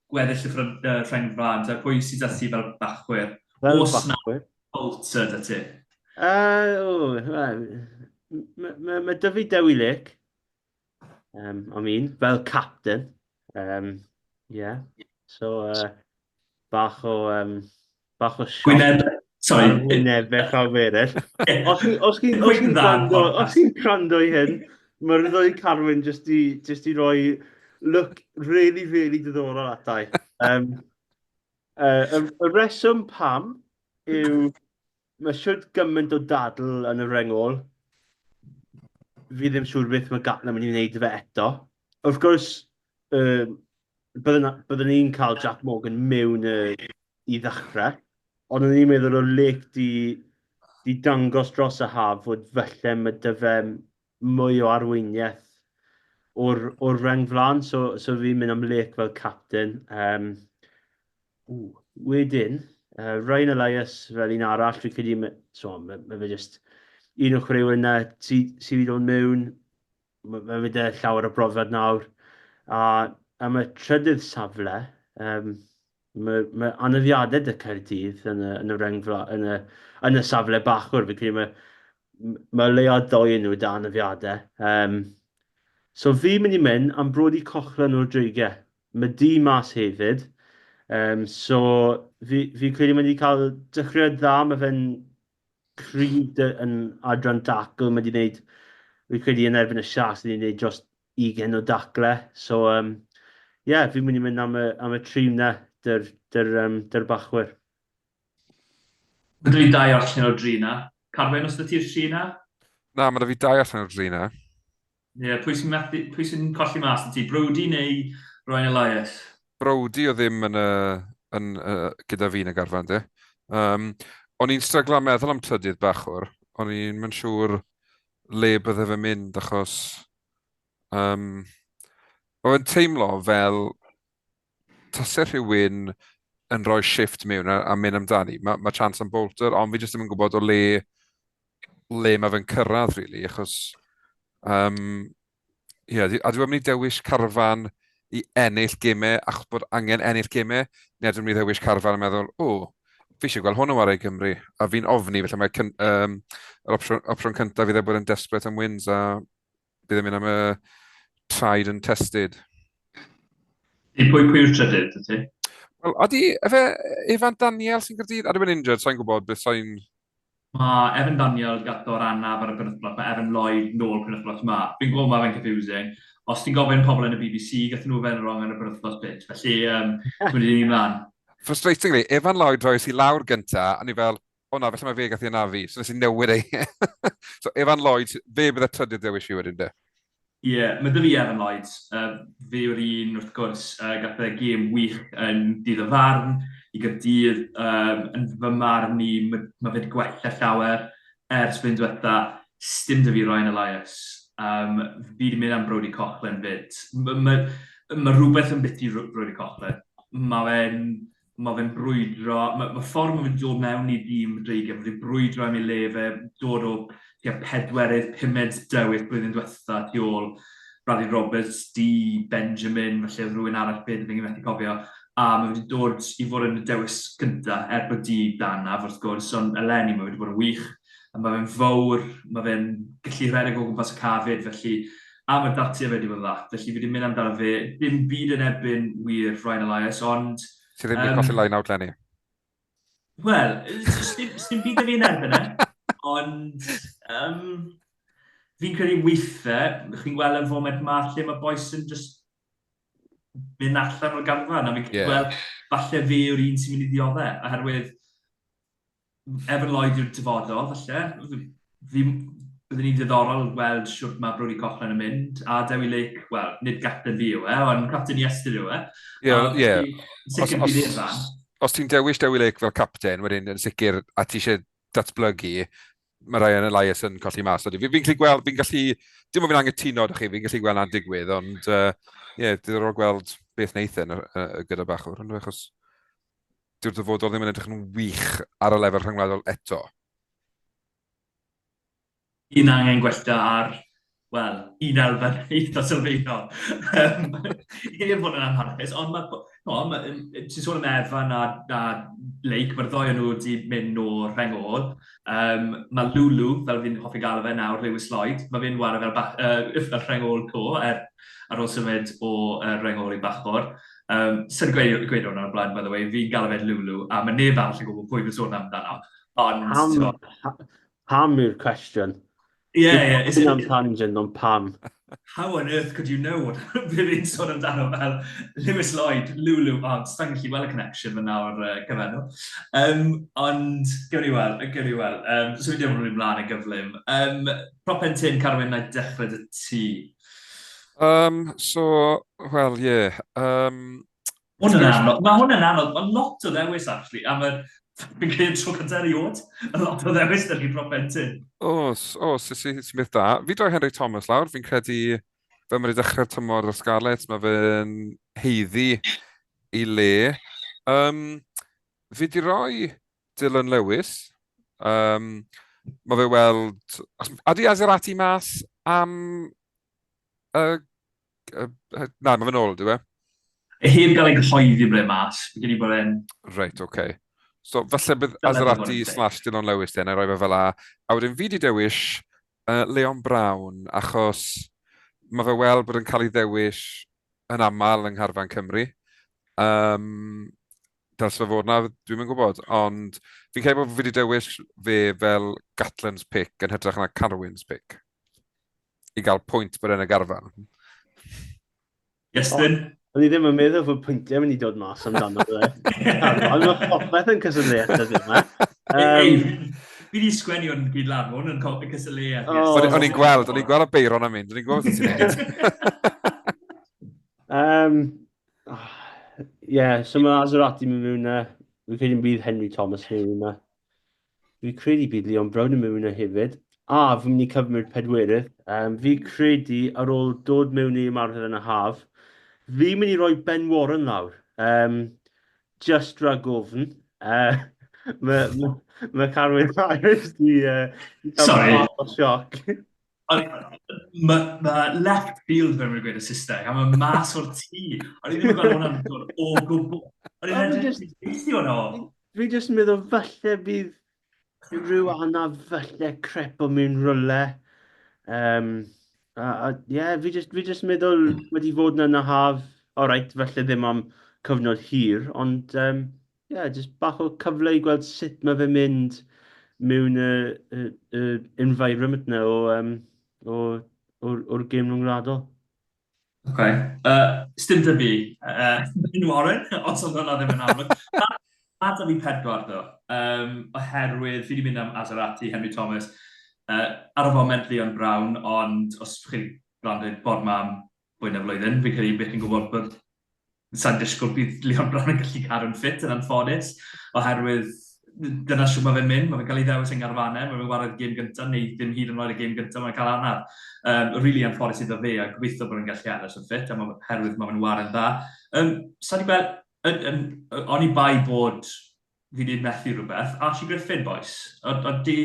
gweddill y ffrant, rheng flaen, ta pwy sydd â ti fel bachwyr? Fel Oes bachwyr? Bolter da ti? Uh, Mae ma, ma dy fi Dewi Lake, um, I mean, fel captain. Um, yeah. So, uh, bach o, um, bach o sioc. Gwyneb, sorry. Ar wynebau pawb eraill. Os chi'n os chi, os chi gwrando, os chi'n gwrando i hyn, mae'r ddwy Carwyn jyst i, jyst i roi look really, really diddorol atai. Um, uh, y, y reswm pam yw mae siwt gymaint o dadl yn y reng ôl. Fi ddim siŵr beth mae Gatland yn mynd i wneud fe eto. Wrth gwrs, uh, byddwn, byddwn ni'n cael Jack Morgan mewn y, i ddechrau, ond o'n i'n meddwl o Lake di, di dangos dros y haf fod falle mae dy fe mwy o arweiniaeth o'r, o'r reng flaen, so, so fi'n mynd am Lake fel captain. Um, ww, wedyn, uh, Ryan Elias fel un arall, fi'n credu, so, mae, mae fe just un o'r chwaraewyr yna sydd sy wedi dod mewn, mae fe 'da llawer o brofiad nawr. A am y trydydd safle, um, mae, mae anafiadau 'da Caerdydd yn y, yn y, reng fla, yn y, yn y safle bachwr. Fi'n credu mae, mae leia ddoi yn nhw 'da anafiadau. Um, so fi'n mynd i mynd am Brodie Cochran o'r Dreigiau. Mae di mas hefyd. Um, so fi, fi credu mae wedi cael dechreuad dda, mae fe'n cryf yn adran dacl, mae wedi gwneud, fi'n credu yn erbyn y Sharks, wedi gwneud dros 20 o dacle. So, um, yeah, fi'n mynd i mynd am y, am y tri yna dy'r, dy'r, um, dy'r bachwyr. Mae 'da fi dau allan o'r dri 'na. Carwyn, os 'da ti'r tri 'na? Na, mae 'da fi dau allan o'r dri 'na. Ie, yeah, pwy sy'n methu, pwy sy'n colli mas 'da ti? Brodie neu Ryan Elias? Brodie o ddim yn y, yn, uh, gyda fi yn y garfan, de. Um, o'n i'n stryglo meddwl am trydydd bachwr. O'n i'n mynd siŵr le bydde fe'n mynd, achos um, oedd e'n teimlo fel tase rhywun yn rhoi shift mewn a, a mynd amdani, mae ma chance am Bolter, ond fi jyst ddim yn gwybod o le, le mae fe'n cyrraedd, really, achos... Um, yeah, a dwi'n mynd i dewis carfan i ennill gemau achos bod angen ennill gemau, neu dwi'n mynd i ddewis carfan a meddwl, o, fi eisiau gweld hwn yn wario i Gymru, a fi'n ofni, felly mae um, yr opsiwn, opsiwn cyntaf i bod yn desperate am wins, a bydd yn mynd am y tried and tested. I pwy pwy yw'r trydydd, ti? Wel, odi, efe Evan Daniel sy'n Gaerdydd? A dwi'n injured, sa'n gwybod beth sa'n... Mae Evan Daniel gath o'r anaf ar y penwythnos, mae Evan Lloyd nôl penwythnos ma. Fi'n gwybod mae fe'n confusing. Os ti'n gofyn pobl yn y BBC, gath nhw fe'n wrong ar y penwythnos bit. Felly, um, ti'n mynd i ni mlaen. Frustratingly, Evan Lloyd roes i lawr gynta, a ni fel, o na, felly mae fe gath i anafu, so nes i newid ei. So, Evan Lloyd, fe bydd y trydydd dewis i wedyn, de. Ie, yeah, mae dy fi Evan Lloyd. Fe yw'r un, wrth gwrs, gath e gêm wych yn dydd y farn i Gaerdydd. Yn fy marn i, mae ma fe wedi gwella llawer ers blwyddyn diwetha. Sdim dy fi Ryan Elias. Fi wedi mynd am Brodie Coughlin fyd. Mae ma, ma rhywbeth yn biti Brodie Coughlin. Mae fe'n mae fe'n brwydro, mae, mae ffordd mae fe'n dod mewn i dîm Dreigiau, mae fe'n brwydro am ei le fe, dod o tua pedwerydd, pumed dewis blwyddyn diwetha tu ôl Bradley Roberts, Dee Benjamin, falle oedd rhywun arall beth fi'n methu cofio, a mae wedi dod i fod yn y dewis gyntaf, er bod Dee dan af wrth gwrs, ond eleni mae wedi bod yn wych, a mae fe'n fawr, mae fe'n gallu rhedeg o gwmpas y cafyd, felly A mae data fe wedi bod yn dda, felly fi wedi mynd amdano fe. Dim byd yn erbyn wir Ryan Elias, ond... Ti ddim wedi colli line out Lenny? Wel, sdim byd yn fi'n erbyn e, ond um, fi'n credu weithiau, chi'n gweld yn foment ma lle mae boys yn just mynd allan o'r garfan, a fi'n credu, yeah. wel, falle fe yw'r un sy'n mynd i ddioddau, oherwydd Evan Lloyd yw'r dyfodol, falle. Fi, byddwn ni'n ddiddorol gweld siwt mae Brodie Coughlin yn mynd, a Dewi Lake, wel, nid captain fi yw e, ond captain Iestyn yw e. Ie, ie. Sicr bydd i'r fan. Os ti'n dewis Dewi Lake fel captain, wedyn yn sicr, a ti eisiau datblygu, mae Ryan Elias yn colli mas. Fi'n fi gallu gweld, fi'n gallu, dim ond fi'n angytuno â chi, fi'n gallu gweld na'n digwydd, ond ie, uh, yeah, diddorol gweld beth wneith e gyda bachwr, ond achos dyw'r dyfodol ddim yn edrych yn wych ar y lefel rhyngwladol eto. Un angen gwella ar, wel, un elfen eitha sylfaenol. I fod yn amharchus, ond mae, no, ma, ti'n sôn am Evan a, a Lake, mae'r ddoi o'n nhw wedi mynd o'r rheng ôl. Um, mae Lulu, fel fi'n hoffi gael fe nawr, Lewis Lloyd, mae fe'n wara fel, bach, fel rheng ôl co, er, ar ôl symud o reng ôl i bachor. Um, Sy'n gweud, gweud hwnna o'r blaen, by the way, fi'n galw fe'n Lulu, a mae neb arall yn gwybod pwy fi'n sôn amdano. Ond, pam, pam yw'r cwestiwn? Ie, yeah, ie. Yeah. Am tangent, ond pam? How on earth could you know what fi fi'n sôn amdano fel Lewis Lloyd, Lulu, oh, sa'n gallu gweld y connection fyna o'r cyfenw. Um, ond, gewn ni weld, gewn ni weld. Um, so fi ddim yn rhywun mlaen yn gyflym. Um, Propen tin, Carwyn, na i dechrau dy ti. Um, so, wel, ie. Yeah. Um, Hwn yn anodd. Mae hwn yn anodd. Mae lot o ddewis, actually. A mae, fi'n credu tro cyntaf erioed, a lot o ddewis dyn ni propen tin. Os, os, sy'n sy beth da. Fi droi Henry Thomas lawr. Fi'n credu, fel mae wedi dechrau'r tymor o'r Scarlets, mae fe'n heiddi i le. Um, fi di roi Dylan Lewis. Um, mae fe weld... Adi Azerati mas am... Na, mae fe'n ôl, dyw e? Heb gael ei gyhoeddi ble mas, fi gen i bod e'n... Reit, oce. Okay. So, falle bydd Azerati slash Dylan Lewis den, a roi fe fel a. A wedyn fi di dewis Leon Brown, achos mae fe weld bod yn cael ei ddewis yn aml yng Ngharfan Cymru. Um, dylse fe fod na, dwi'm yn gwybod, ond fi'n credu bod fi wedi dewis fe fel Gatland's pick yn hytrach na Carwyn's pick. I gael pwynt bod e'n y garfan. Iestyn? O'n i ddim yn meddwl fod pwyntiau mynd i dod mas amdano fe. Ond mae popeth yn cysylltu dyddiau yma. Um, fi wedi sgwennu o'n gyd lan, hwn yn cysylltu. Oh. O'n i'n gweld, o'n i'n gweld y beiron am mynd, o'n i'n gweld beth ti'n neud. um, yeah, so mae Azerati mynd mewn na. Fi'n credu bydd Henry Thomas yn mewn na. Fi'n credu bydd Leon Brown yn mewn na hefyd. A fi'n mynd i cyfnod pedwerydd. Um, fi credu ar ôl dod mewn i ymarfer yn y haf, fi'n mynd i roi Ben Warren lawr. Um, just rhag ofn. Uh, mae ma, ma Carwyn Harris di, di cael Sorry. o sioc. Mae ma left field fel mae'n gweud y Saesneg, a mae mas o'r tŷ. O'n i ddim yn gweld hwnna'n dod o gwbl. O'n i'n edrych beth yw hwnna. Fi jyst yn meddwl falle bydd rhyw anaf falle crepo mewn rywle. Um, a, a, yeah, fi jyst, fi jyst meddwl wedi fod yna yn y haf. All right, falle ddim am cyfnod hir, ond um, yeah, just bach o cyfle i gweld sut mae fe'n mynd mewn y, y, y environment na o, um, o, o'r, or gêm rhwngwladol. OK. Sdim dy fi, Ben Warren, os oedd hwnna ddim yn amlwg. Ma da fi pedwar, ddo, um, oherwydd fi wedi mynd am Azerati, Henry Thomas, ar y foment Leon Brown, ond os chi'n Brown wedi bod ma am fwy na flwyddyn. Fi'n credu bydd chi'n gwybod bod sa'n disgwyl bydd Leon Brown yn gallu cadw'n ffit yn anffodus, oherwydd dyna siw mae fe'n mynd, mae fe'n cael ei ddewis yng ngharfanau, mae fe'n chwarae'r gêm gyntaf, neu ddim hyd yn oed y gêm gyntaf, mae'n cael anaf. Really anffodus iddo fe, a gobeithio bod e'n gallu aros yn ffit, a ma, herwydd mae fe'n ware'n dda. Sa di gweld, yn, yn, oni bai bod fi wedi methu rhywbeth, Archie Griffin, boys. Ond di,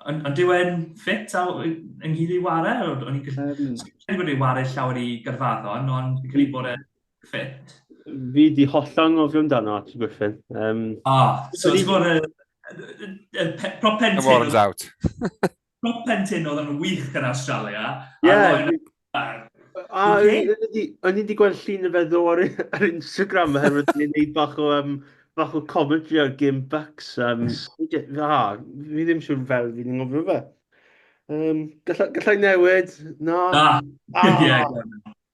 ond dyw e'n ffit a ynghyd i ware? O'n i'n gallu... Credu bod e'n ware llawer i Gaerfaddon, ond fi'n credu bod e'n ffit. Fi di hollol anghofio amdano Archie Griffin. Ah, so ti'n bod y prop pen The warrant's out. Prop pen tin oedd yn wych yn Australia. Ie. A o'n i wedi gweld llun y fe ddo ar, ar Instagram oherwydd ni'n gwneud bach o, bach o commentary ar Game Bucks. A, fi ddim siŵr fel fi'n ngofio fe. Gallai, gallai newid? Na. Na. Ah. Yeah,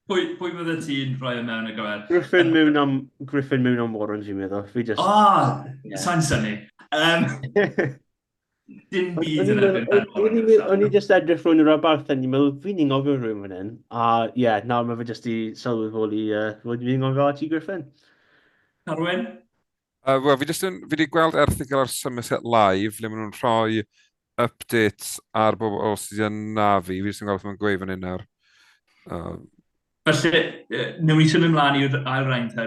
pwy, pwy fydde ti'n rhoi e mewn ar gyfer? Griffin mewn am, Griffin mewn am Warren, fi'n meddwl. Fi just... Ah, yeah. Sa'n synnu. Dim byd yn erbyn Ben Warren. O'n i just edrych rhwng yr abarth a ni'n meddwl, fi'n i'n ngofio rhywun fan hyn. A ie, yeah, nawr mae fe just i sylweddoli fod fi'n ngofio Archie Griffin. Carwyn? Wel, fi just yn, fi wedi gweld erthygl ar Somerset Live, le maen nhw'n rhoi updates ar bobl sydd yn anafu. Fi jyst yn gweld beth maen nhw'n gweud fan hyn nawr. Felly, newn ni symud ymlaen i'r ail rhain te,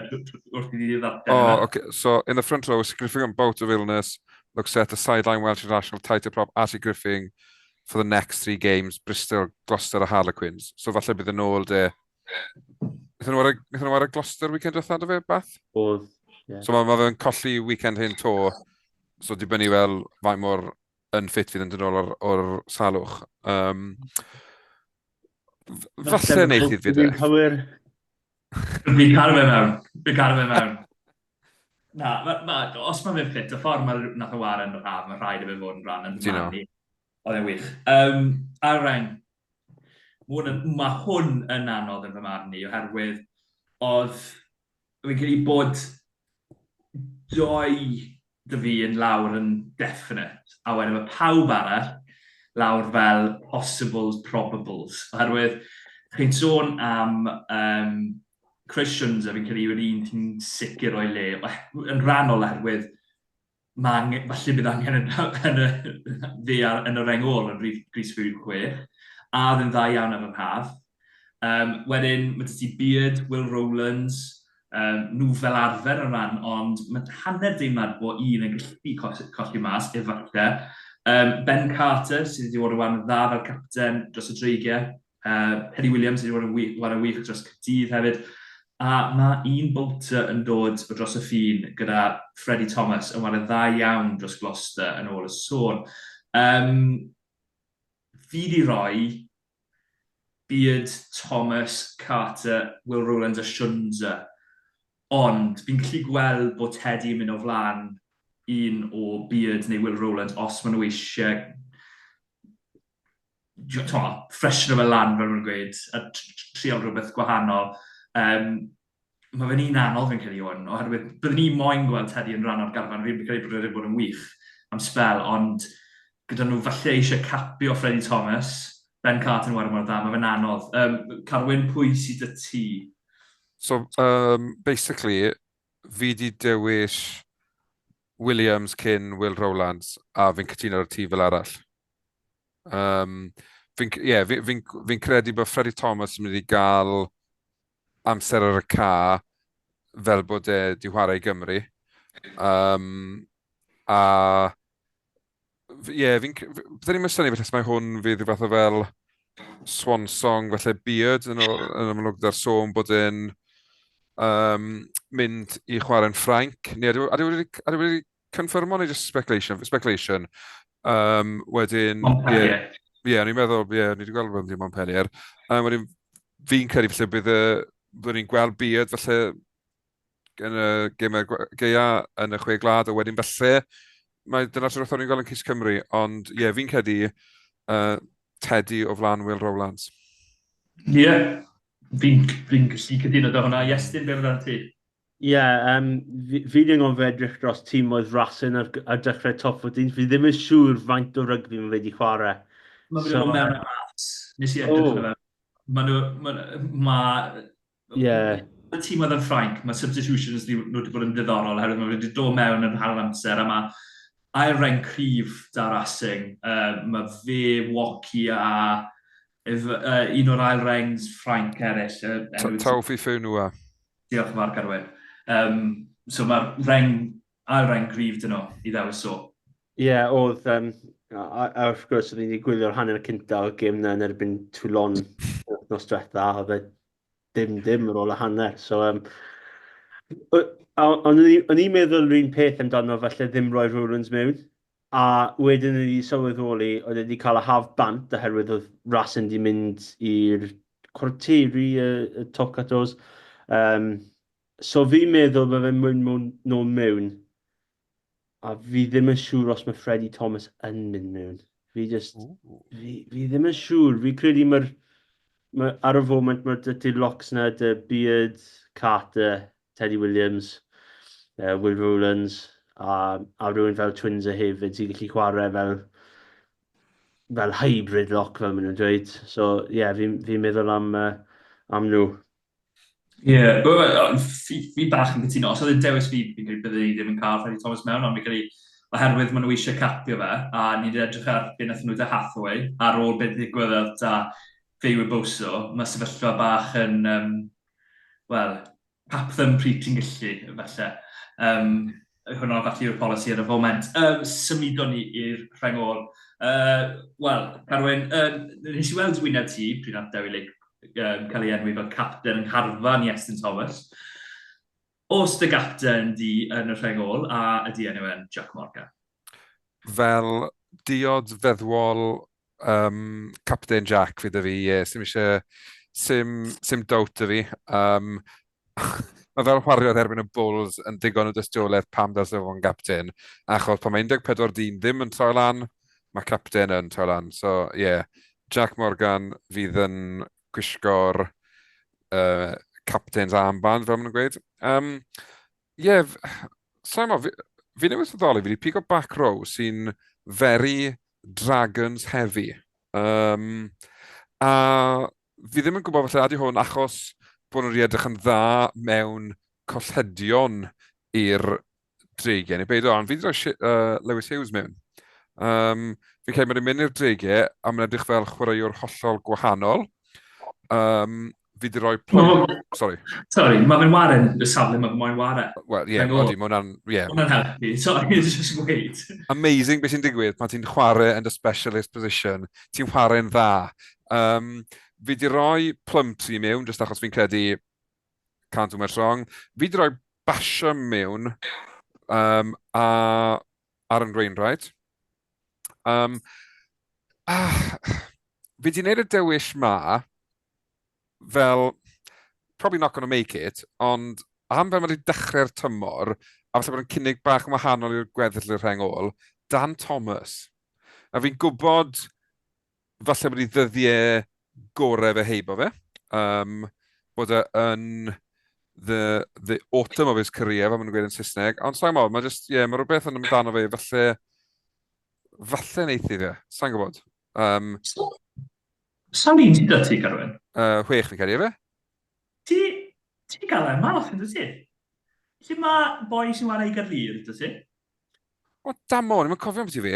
wrth i ni ddarllen. Oh, okay. So, in the front row, a significant bout of illness looks set to sideline Welsh international tighter prop Ashley Griffin for the next three games, Bristol, Gloucester a Harlequins. So, falle bydd yn ôl de... Wnaethon nhw wnaethon nhw ware Gloucester weekend diwetha, do fe, Bath? Oedd, ie. So, mae ma fe'n colli weekend hyn to, so dibynnu fel faint mor unfit fydd yn dod nôl o'r, or salwch. Falle wneith i fi de. Cywir. Fi'n cael fe mewn. Fi'n cael fe mewn. Na, ma, ma, os mae fe'n ffit, y ffordd mae nath o ware yn yr haf, mae rhaid i fe fod yn rhan yn fy marn i. Oedd e'n wych. Ail reng. Mae hwn yn anodd yn fy marn i, oherwydd oedd fi'n credu bod doi dy fi yn lawr yn definite, a wedyn mae pawb arall lawr fel possibles, probables. Oherwydd, chi'n sôn am um, Chris Shunza, fi'n credu yw'r un ti'n sicr o'i le, yn rhannol oherwydd mae angen, falle bydd angen yn, yn y, fe ar, yn y reng ôl yn rhif Gris Fyw 6, a oedd yn dda iawn ar yr haf. Wedyn, mae 'da ti Beard, Will Rowlands, nhw fel arfer yn rhan, ond mae hanner deimlad bod un yn gallu colli mas, efallai. Ben Carter, sydd wedi bod yn wario dda fel capten dros y Dreigiau. Penny Williams sydd wedi bod yn wych, wario wych dros Caerdydd hefyd. A mae un bolter yn dod o dros y ffin gyda Freddie Thomas yn wario dda iawn dros Gloucester yn ôl y sôn. Um, fi di roi Beard, Thomas, Carter, Will Rowlands a Shunza. Ond fi'n gallu gweld bod Teddy yn mynd o flaen un o Beard neu Will Rowlands os maen nhw eisiau ffresno fe lan, fel maen nhw'n gweud, a trial rhywbeth gwahanol. Um, mae fe'n un anodd fi'n credu hwn, oherwydd byddwn ni moyn gweld Teddy yn rhan o'r garfan, fi'n credu bod wedi bod yn wych am sbel, ond gyda nhw falle eisiau capio Freddie Thomas, Ben Carter yn wario mor dda, mae fe'n anodd. Carwyn, pwy sydd dy ti? So, basically, fi di dewis Williams cyn Will Rowlands, a fi'n cytuno ar y tŷ fel arall. Fi'n, yeah, fi'n fi, fi credu bod Freddie Thomas yn mynd i gael amser ar y ca fel bod e di chwarae i Gymru. A ie, yeah, fi'n... Byddwn ni'n synnu felly os mae hwn fydd rhyw fath o fel swan song, falle Beard yn, yn amlwg gyda'r sôn bod e'n mynd i chwarae'n Ffrainc. Neu ydy wedi, ydy wedi confirmo neu just speculation? Speculation. Wedyn... Montpellier. Ie, yeah, o'n i'n meddwl, ie, yeah, ni wedi gweld bod yn Montpellier. Wedyn, fi'n credu falle bydd y... Byddwn ni'n gweld Beard falle yn y gemau gaea yn y chwe gwlad, a wedyn falle mae dyna'r tro ni'n gweld yn Cys Cymru, ond ie, yeah, fi'n credu Teddy o flaen Will Rowlands. Ie, yeah, fi'n fi gallu cytuno da hwnna. Iestyn, be amdano ti? Ie, yeah, fi, fi ddim yn edrych dros tîm oedd Racing ar dechrau top 14. Fi ddim yn siŵr faint o rygbi mae fe wedi chwarae. Mae fe wedi bod mewn a mas. Nes i edrych oh. fe. Mae nhw... Mae... Ma, yeah. Y tîm oedd yn Ffrainc, mae substitutions nhw wedi bod yn ddiddorol, oherwydd mae wedi dod mewn yn hanner amser, a mae ail reng cryf da Racing. Mae fe, Woki a ef, un o'r ail rengs Ffrainc eraill. Taufi Feunua. Diolch yn fawr, Carwyn. Um, so mae'r reng, ail reng gryf dyn nhw i ddewis o. Ie, yeah, oedd, um, a, a wrth gwrs, oedd ni wedi gwylio'r hanner cyntaf o'r gêm na yn erbyn Toulon nos diwetha, oedd e dim dim ar ôl y hanner. So, um, ond o'n i'n meddwl yr un peth amdano falle ddim rhoi Rowlands mewn, a wedyn o'n i sylweddoli oedd e wedi cael y haf bant oherwydd oedd Racing wedi mynd i'r cwarteri y, y Tocatos. Um, so fi'n meddwl mae fe'n mynd nôl mewn A fi ddim yn siŵr os mae Freddie Thomas yn mynd mewn. Fi just... Fi, fi ddim yn siŵr. Fi credu mae'r... Mae, ar y foment mae dy ti locks na, dy Beard, Carter, Teddy Williams, uh, Will Rowlands, a, a rhywun fel Twinser hefyd sy'n gallu chwarae fel fel hybrid lock fel maen nhw'n dweud. So ie, yeah, fi'n fi meddwl am, uh, am nhw. Ie, yeah, fi, fi bach yn cytuno. Os oedd yn dewis fi, fi'n credu byddwn ni ddim yn cael Freddie Thomas mewn, ond fi'n credu oherwydd maen nhw eisiau capio fe, a ni wedi edrych ar beth wnaethon nhw da Hathaway, ar ôl beth ddigwyddodd da Fewi Boso, mae sefyllfa bach yn, um, wel, cap them pryd ti'n gallu, falle. Um, hwnna falle yw'r polisi ar y foment. Um, symudon ni i'r rheng ôl. Uh, Wel, Carwyn, uh, nes i weld wyneb ti pryd nath Dewi Lake um, cael ei enwi fel capten yng ngharfan Iestyn Thomas. Os dy gapten di yn y rheng ôl, a ydy enw e'n Jack Morgan? Fel diod feddwol um, Captain Jack fi dy fi, ie, yeah, sim eisiau, sim, sim doubt dy fi. Um, mae fel chwaraeodd erbyn y Bulls yn digon o dystiolaeth pam dylse fo fod yn gapten, achos pan mae 14 dyn ddim yn troi lan, mae capten yn troi lan. So, ie, yeah, Jack Morgan fydd yn gwisgo'r uh, captain's armband, fel maen nhw'n gweud. Um, yeah, sa'n mo, fi, fi newydd sylweddoli, fi wedi pigo back row sy'n very Dragons heavy. Um, a fi ddim yn gwybod falle ydy hwn achos bod nhw wedi edrych yn dda mewn colledion i'r dreigiau, neu beidio, ond fi wedi rhoi uh, Lewis Hughes mewn. Um, fi'n credu mae'n mynd i'r dreigiau a mae'n edrych fel chwaraewr hollol gwahanol. Um, fi wedi rhoi plwy... Sorry. Sorry, mae fe'n waren y safle mae moyn ware. Wel, ie, yeah, odi, mae hwnna'n... Yeah. Hwnna'n helpu. Sorry, just wait. Amazing beth sy'n digwydd pan ti'n chwarae yn dy specialist position. Ti'n chwarae'n dda. Um, fi wedi rhoi Plumtree mewn, jyst achos fi'n credu can't do much wrong. Fi wedi rhoi Basham mewn um, a Aaron Wainwright. Um, ah, fi wedi gwneud y dewis ma fel, probably not going to make it, ond am fel mae wedi dechrau'r tymor, a falle bod yn cynnig bach yn wahanol i'r gweddill i'r rheng ôl, Dan Thomas. A fi'n gwybod falle bod ei ddyddiau gorau fe heibo fe. Um, bod e yn the, the autumn of his career, fel maen nhw'n gweud yn Saesneg. Ond sa'n gwybod, mae just, yeah, mae rhywbeth yn amdano fe, falle, falle neith i fe, sa'n gwybod. Um, so, sawl un sydd 'da ti, Carwyn? Uh, chwech fi'n credu, efe? Ti, ti gael e'n math, yn ti? Lle mae boi sy'n wario i Gaerlŷr, dy ti? O, damo, ni'n cofio am ti fi.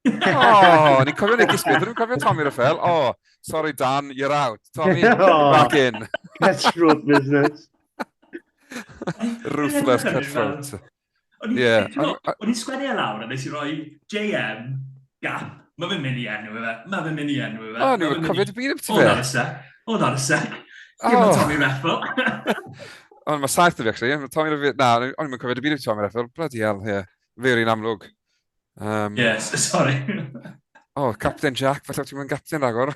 O, ni'n cofio Nicky Smith, ni'n cofio Tommy Raffel. O, sorry Dan, you're out. Tommy, oh, back in. Cutthroat business. Ruthless cutthroat. O'n i'n sgwennu e lawr a nes i roi JM, gap, mae fe'n mynd i enw fe, mae fe'n mynd i enw fe. O, ni'n cofio dy byd am ti fe. Hold on a sec, hold on a sec. Give oh. Tommy Reffel. Ond mae saith o fi, actually. Tommy Reffel, na, o'n i'n cofio dy byd am Tommy Reffel. Bloody hell, ie. Yeah. Fe yw'r un amlwg. Um, yes, sorry. oh, Captain Jack, falle ti'n mynd captain ragor.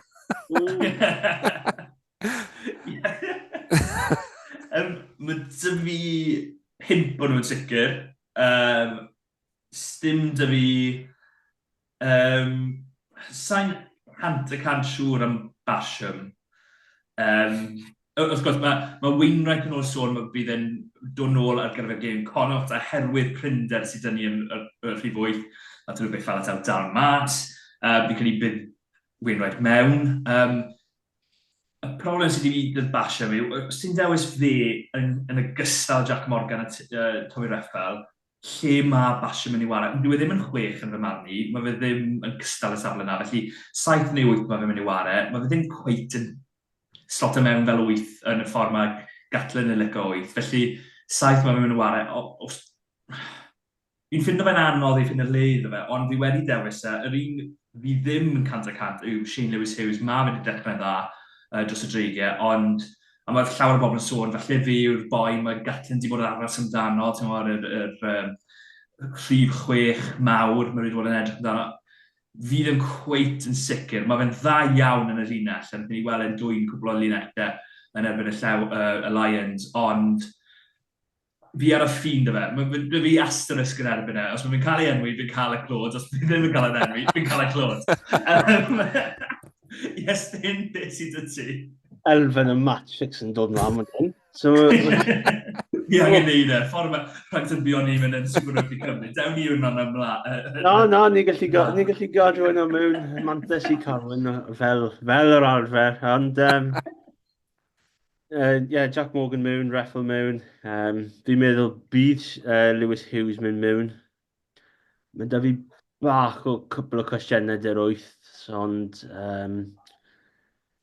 um, mae dy fi pimp o'n nhw'n sicr. Um, sdim dy fi... Um, sa'n 100% siŵr am Basham. Um, wrth gwrs, mae, mae Wainwright yn ôl sôn, mae bydd e'n dod nôl ar gyfer gêm Connacht oherwydd prinder sydd dyn ni yn y, y rhif 8. Nath nhw beth fel ataw dal mas. Uh, fi'n credu bydd Wainwright mewn. Um, Y problem sydd wedi fi Basham yw, os ti'n dewis fe yn, yn ogystal Jack Morgan a Tommy Reffel, lle mae Basham yn ei wario? Dyw e ddim yn chwech yn fy marn i, mae fe ddim yn cystal y safle yna, felly 7 neu 8 mae fe'n mynd i wario, mae fe ddim cweit yn slotio mewn fel 8 yn y ffordd mae Gatlin yn licio 8, felly 7 mae fe'n mynd i wario. Os, Fi'n ffindo fe'n anodd i ffindo le iddo fe, ond fi wedi dewis e. Yr un fi ddim yn 100% yw Shane Lewis Hughes. Mae fe wedi dechrau'n dda uh, dros y dreigiau, ond a mae llawer o bobl yn sôn, falle fi yw'r boi mae Gatlin wedi bod yn aros amdano, ti'n gwybod, yr, yr, yr rhif chwech mawr, mae wedi bod yn edrych amdano. Fi ddim cweit yn sicr. Mae fe'n dda iawn yn y linell, a ni weld e'n dwy'n cwbl o linellau yn erbyn y llew, y Lions, ond fi ar y ffin 'da fe. Mae ma' 'da fi asterisk yn erbyn e. Os mae fe'n cael ei enwi, fi'n cael y clod. Os fi ddim yn cael ei enwi, fi'n cael y clod. Um, Iestyn, beth sydd 'da ti? Elfen y match fix yn dod mlaen fan hyn. So, Fi angen neud e. Ffordd mae rhaid yn buon ni mynd yn Super Rugby Cymru. Dewn ni hwnna ymlaen. Na, na, ni gallu, go, ni gallu gadw hwnna mewn mantais i Carwyn fel, fel yr arfer. Ond, um, yeah, Jack Morgan mewn, Reffel mewn. Um, fi'n meddwl bydd Lewis Hughes mynd mewn. Mae da fi bach o cwpl o cwestiynau dy'r wyth, ond um,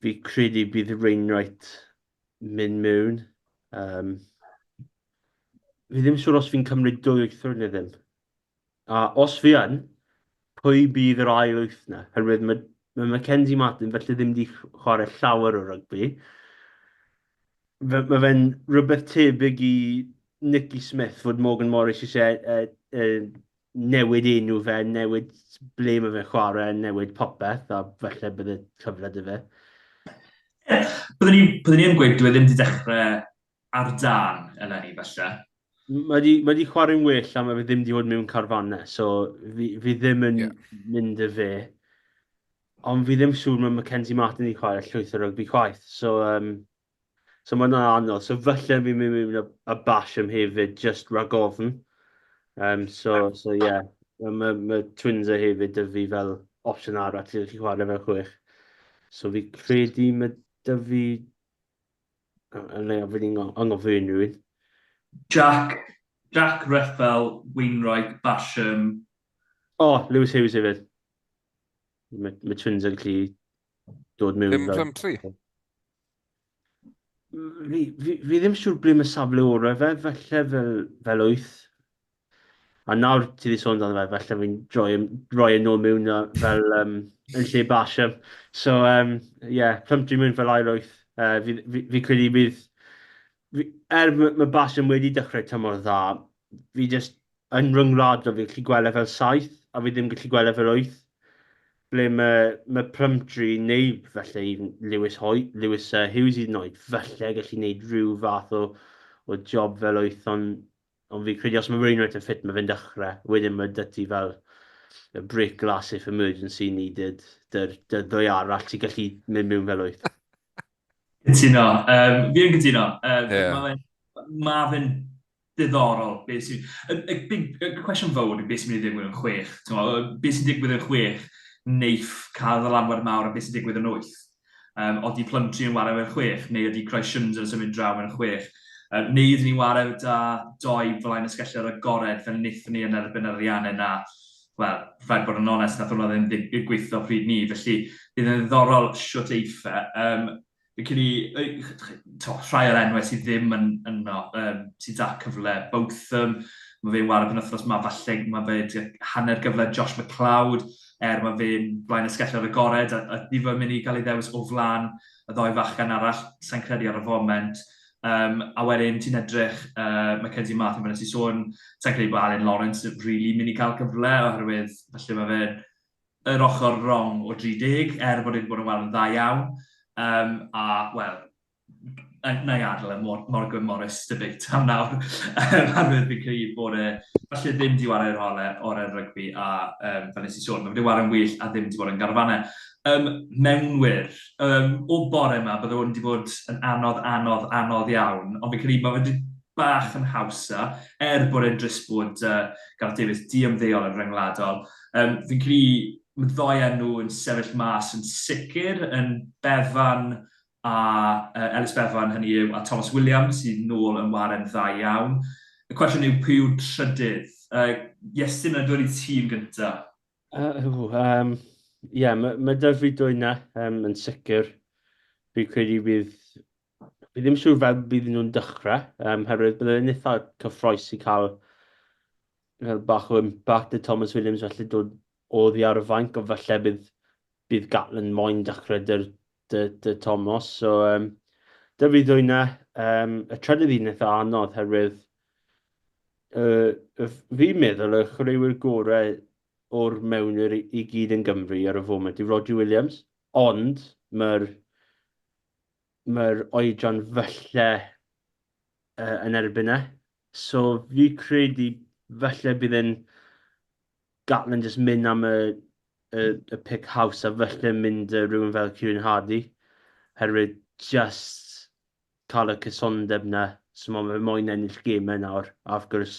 fi credu bydd Wainwright mynd mewn. Um, fi ddim siŵr os fi'n cymryd dwy wythwr neu ddim. A os fi yn, pwy bydd yr ail wyth 'na? Herwydd mae, mae Mackenzie Martin felly ddim wedi chwarae llawer o rygbi. Fe, mae fe'n rhywbeth tebyg i Nicky Smith fod Morgan Morris eisiau newid enw fe, newid ble mae fe'n chwarae, newid popeth, a falle bydd y cyfle 'da fe. Byddwn ni, byddwn ni yn gweud dyw e ddim wedi dechrau ar dân eleni falle. Mae di, mae di chwarae'n well a mae fe ddim di bod mewn carfannau, so fi, fi ddim yn yeah. mynd y fe. Ond fi ddim siŵr mae Mackenzie Martin i chwarae llwyth o rygbi chwaith, so, um, so mae'n anodd. So falle fi'n mynd mewn a, a Basham hefyd, just rhag ofn. Um, so, so yeah, mae ma Twins e hefyd dy fi fel opsiwn arall i chi chwarae fel chwech. So fi credu mae dy fi Yn le, fi di'n anghofio unrhyw un. Jack, Jack Reffel, Wainwright, Basham. O, oh, Lewis Hughes hefyd. Mae, mae Twins yn gallu dod mewn. Ddim Plumtree? Fi, fi, fi ddim siŵr ble mae safle orau fe, falle fel, fel wyth. A nawr ti wedi sôn amdano fe, falle fi'n droi, roi e nôl mewn fel um, yn lle Basham. So, um, yeah, Plumtree mewn fel ail wyth. Uh, fi, fi, fi credu bydd... Fi, er mae ma Basham wedi dechrau tymor dda, fi just yn rhyngwladol fi'n gallu gweld e fel saith, a fi ddim gallu gweld e fel wyth. Ble mae, mae Plumtree neu falle even Lewis, Hoy, Lewis Hughes hyd yn oed, falle gallu gwneud rhyw fath o, o job fel wyth, ond Ond fi'n credu os mae Wainwright yn ffit, mae fe'n dechrau. Wedyn mae 'da ti fel y break glass if emergency needed, dy'r dy ddwy arall ti'n gallu mynd mewn fel wyth. Cytuno. Um, fi yn cytuno. Um, yeah. Mae fe'n ma fe diddorol. Beth sy'n... Y, y, big, y cwestiwn fawr yw beth sy'n mynd i ddigwydd yn chwech. Beth sy'n digwydd yn chwech neiff cael ddylanwad mawr a beth sy'n digwydd yn wyth. Um, odi Plumtree yn warae fel chwech, neu ydy Christ Shunds yn symud draw mewn chwech? Um, neu ydyn ni'n warae da doi flaen ysgellor agored fel wnaethon ni yn erbyn yr Ariannin na, wel, rhaid bod yn onest, nath hwnna ddim gweithio pryd ni, felly bydd yn ddiddorol shwt eiff e. Um, fi'n credu, to, rhai o'r enwau sydd ddim yn yno, um, sydd da cyfle, Botham, mae fe'n warae penwythnos ma, falle mae fe hanner gyfle Josh McLeod, er mae fe'n blaen ysgellor agored a, a di fe'n mynd i gael ei ddewis o flaen y ddoi fachgen arall, sa'n credu ar y foment. Um, a wedyn ti'n edrych, uh, Mackenzie Martin, fel nes i sôn, sa'n credu bod Alun Lawrence really mynd i cael cyfle oherwydd falle mae fe'n yr ochr wrong o 30, er bod wedi bod yn weld yn dda iawn. Um, a, wel, na i adael e Morgan Morris debate am nawr. Oherwydd fi'n credu bod e falle ddim di ware'r orau, orau'r rygbi a um, fel nes i sôn, mae wedi ware'n well a ddim wedi bod yn garfanau. Um, mewnwyr, um, o bore yma, bydde hwn wedi bod yn anodd, anodd, anodd iawn, ond fi'n credu mae wedi bach yn hawsa, er bod e'n drist bod uh, Gareth Davies di ymddeol yn rhyngwladol. Um, fi'n credu mae ddoi enw yn sefyll mas yn sicr, yn Bevan. a uh, Ellis Bevan, hynny yw, a Thomas Williams, sydd nôl yn waren dda iawn. Y cwestiwn yw, pwy yw'r trydydd? Uh, Iestyn, yn dod i tîm gyntaf. Uh, um, yeah, mae ma da fi dwy na, um, yn sicr. Fi credu bydd... Fi ddim siŵr fel bydd nhw'n dechrau, um, herwydd bydd e'n eitha cyffroes i cael fel bach o impact y Thomas Williams felly dod oddi ar y fainc, ond falle bydd, bydd Gatland moyn dechrau dy'r dy, dy Thomas. So, um, dy fi ddwy na. Um, y trydydd un eitha anodd, herwydd uh, fi'n meddwl y chwaraewyr gorau o'r mewnwyr i, i gyd yn Gymru ar y foment yw Roger Williams, ond mae'r mae'r oedran falle uh, yn erbyn e. So fi credu falle bydd e'n Gatland jyst mynd am y, y, y pick house a falle mynd uh, rhywun fel Kieran Hardy. Herwydd just cael y cysondeb 'na. So mae fe moyn ennill gemau nawr. A wrth gwrs,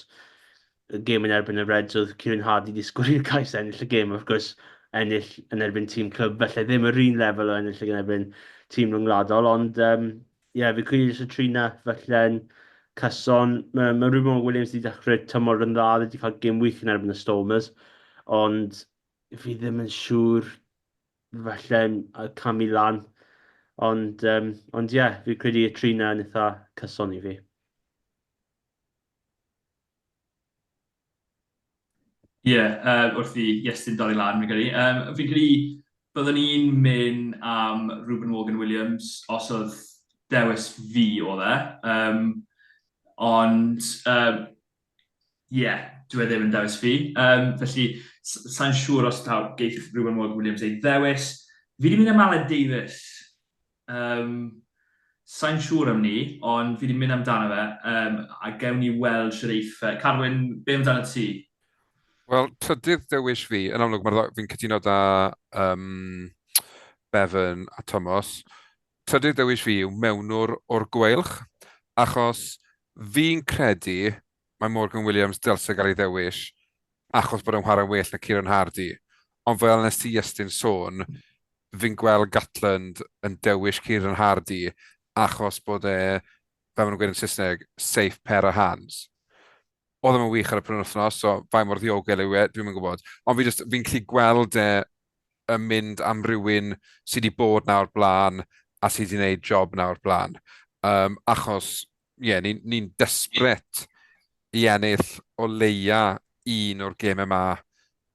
y gêm yn erbyn y Reds oedd Kieran Hardy wedi sgwrio'r cais ennill y gêm. Wrth gwrs, ennill yn erbyn tîm clwb, felly ddim yr un lefel o ennill yn erbyn tîm rhyngwladol, ond um, yeah, fi credu jyst y tri na, felly'n cyson. Mae, mae Ruben Williams wedi dechrau tymor yn dda, wedi cael gêm wych yn erbyn y Stormers, ond fi ddim yn siŵr falle camu lan. Ond, um, ond ie, yeah, fi credu y tri na yn eitha cyson i fi. Ie, yeah, uh, wrth i Iestyn dorri lan, fi'n credu. Um, fi'n credu byddwn i'n mynd am Ruben Morgan Williams os oedd dewis fi oedd e. Um, ond, um, ie, yeah, dwi e ddim yn dewis fi. Um, felly, sa'n siŵr os taw geith Ruben Morgan Williams ei ddewis. Fi wedi mynd am Aled Davies. Um, sa'n siŵr am ni, ond fi wedi mynd amdano fe, um, a gewn ni weld sydd eiff. Carwyn, be amdano ti? Wel, trydydd dewis fi, yn amlwg, mae'r fi'n cytuno da um, Bevan a Thomas. Trydydd dewis fi yw mewnwr o'r gweilch, achos fi'n credu mae Morgan Williams dylse gael ei ddewis achos bod e'n chwarae'n well na Kieran Hardy. Ond fel nes ti Iestyn sôn, fi'n gweld Gatland yn dewis Kieran Hardy achos bod e, fel maen nhw'n gweud yn Saesneg, safe pair of hands. Oedd e'n wych ar y penwythnos, so faint mor ddiogel yw e, dwi'm yn gwybod. Ond fi just, fi'n gallu gweld e yn mynd am rywun sydd wedi bod 'na o'r blaen a sydd wedi gwneud job 'na o'r blaen. Um, achos, ie, yeah, ni'n ni, desperate i ennill o leia un o'r gemau yma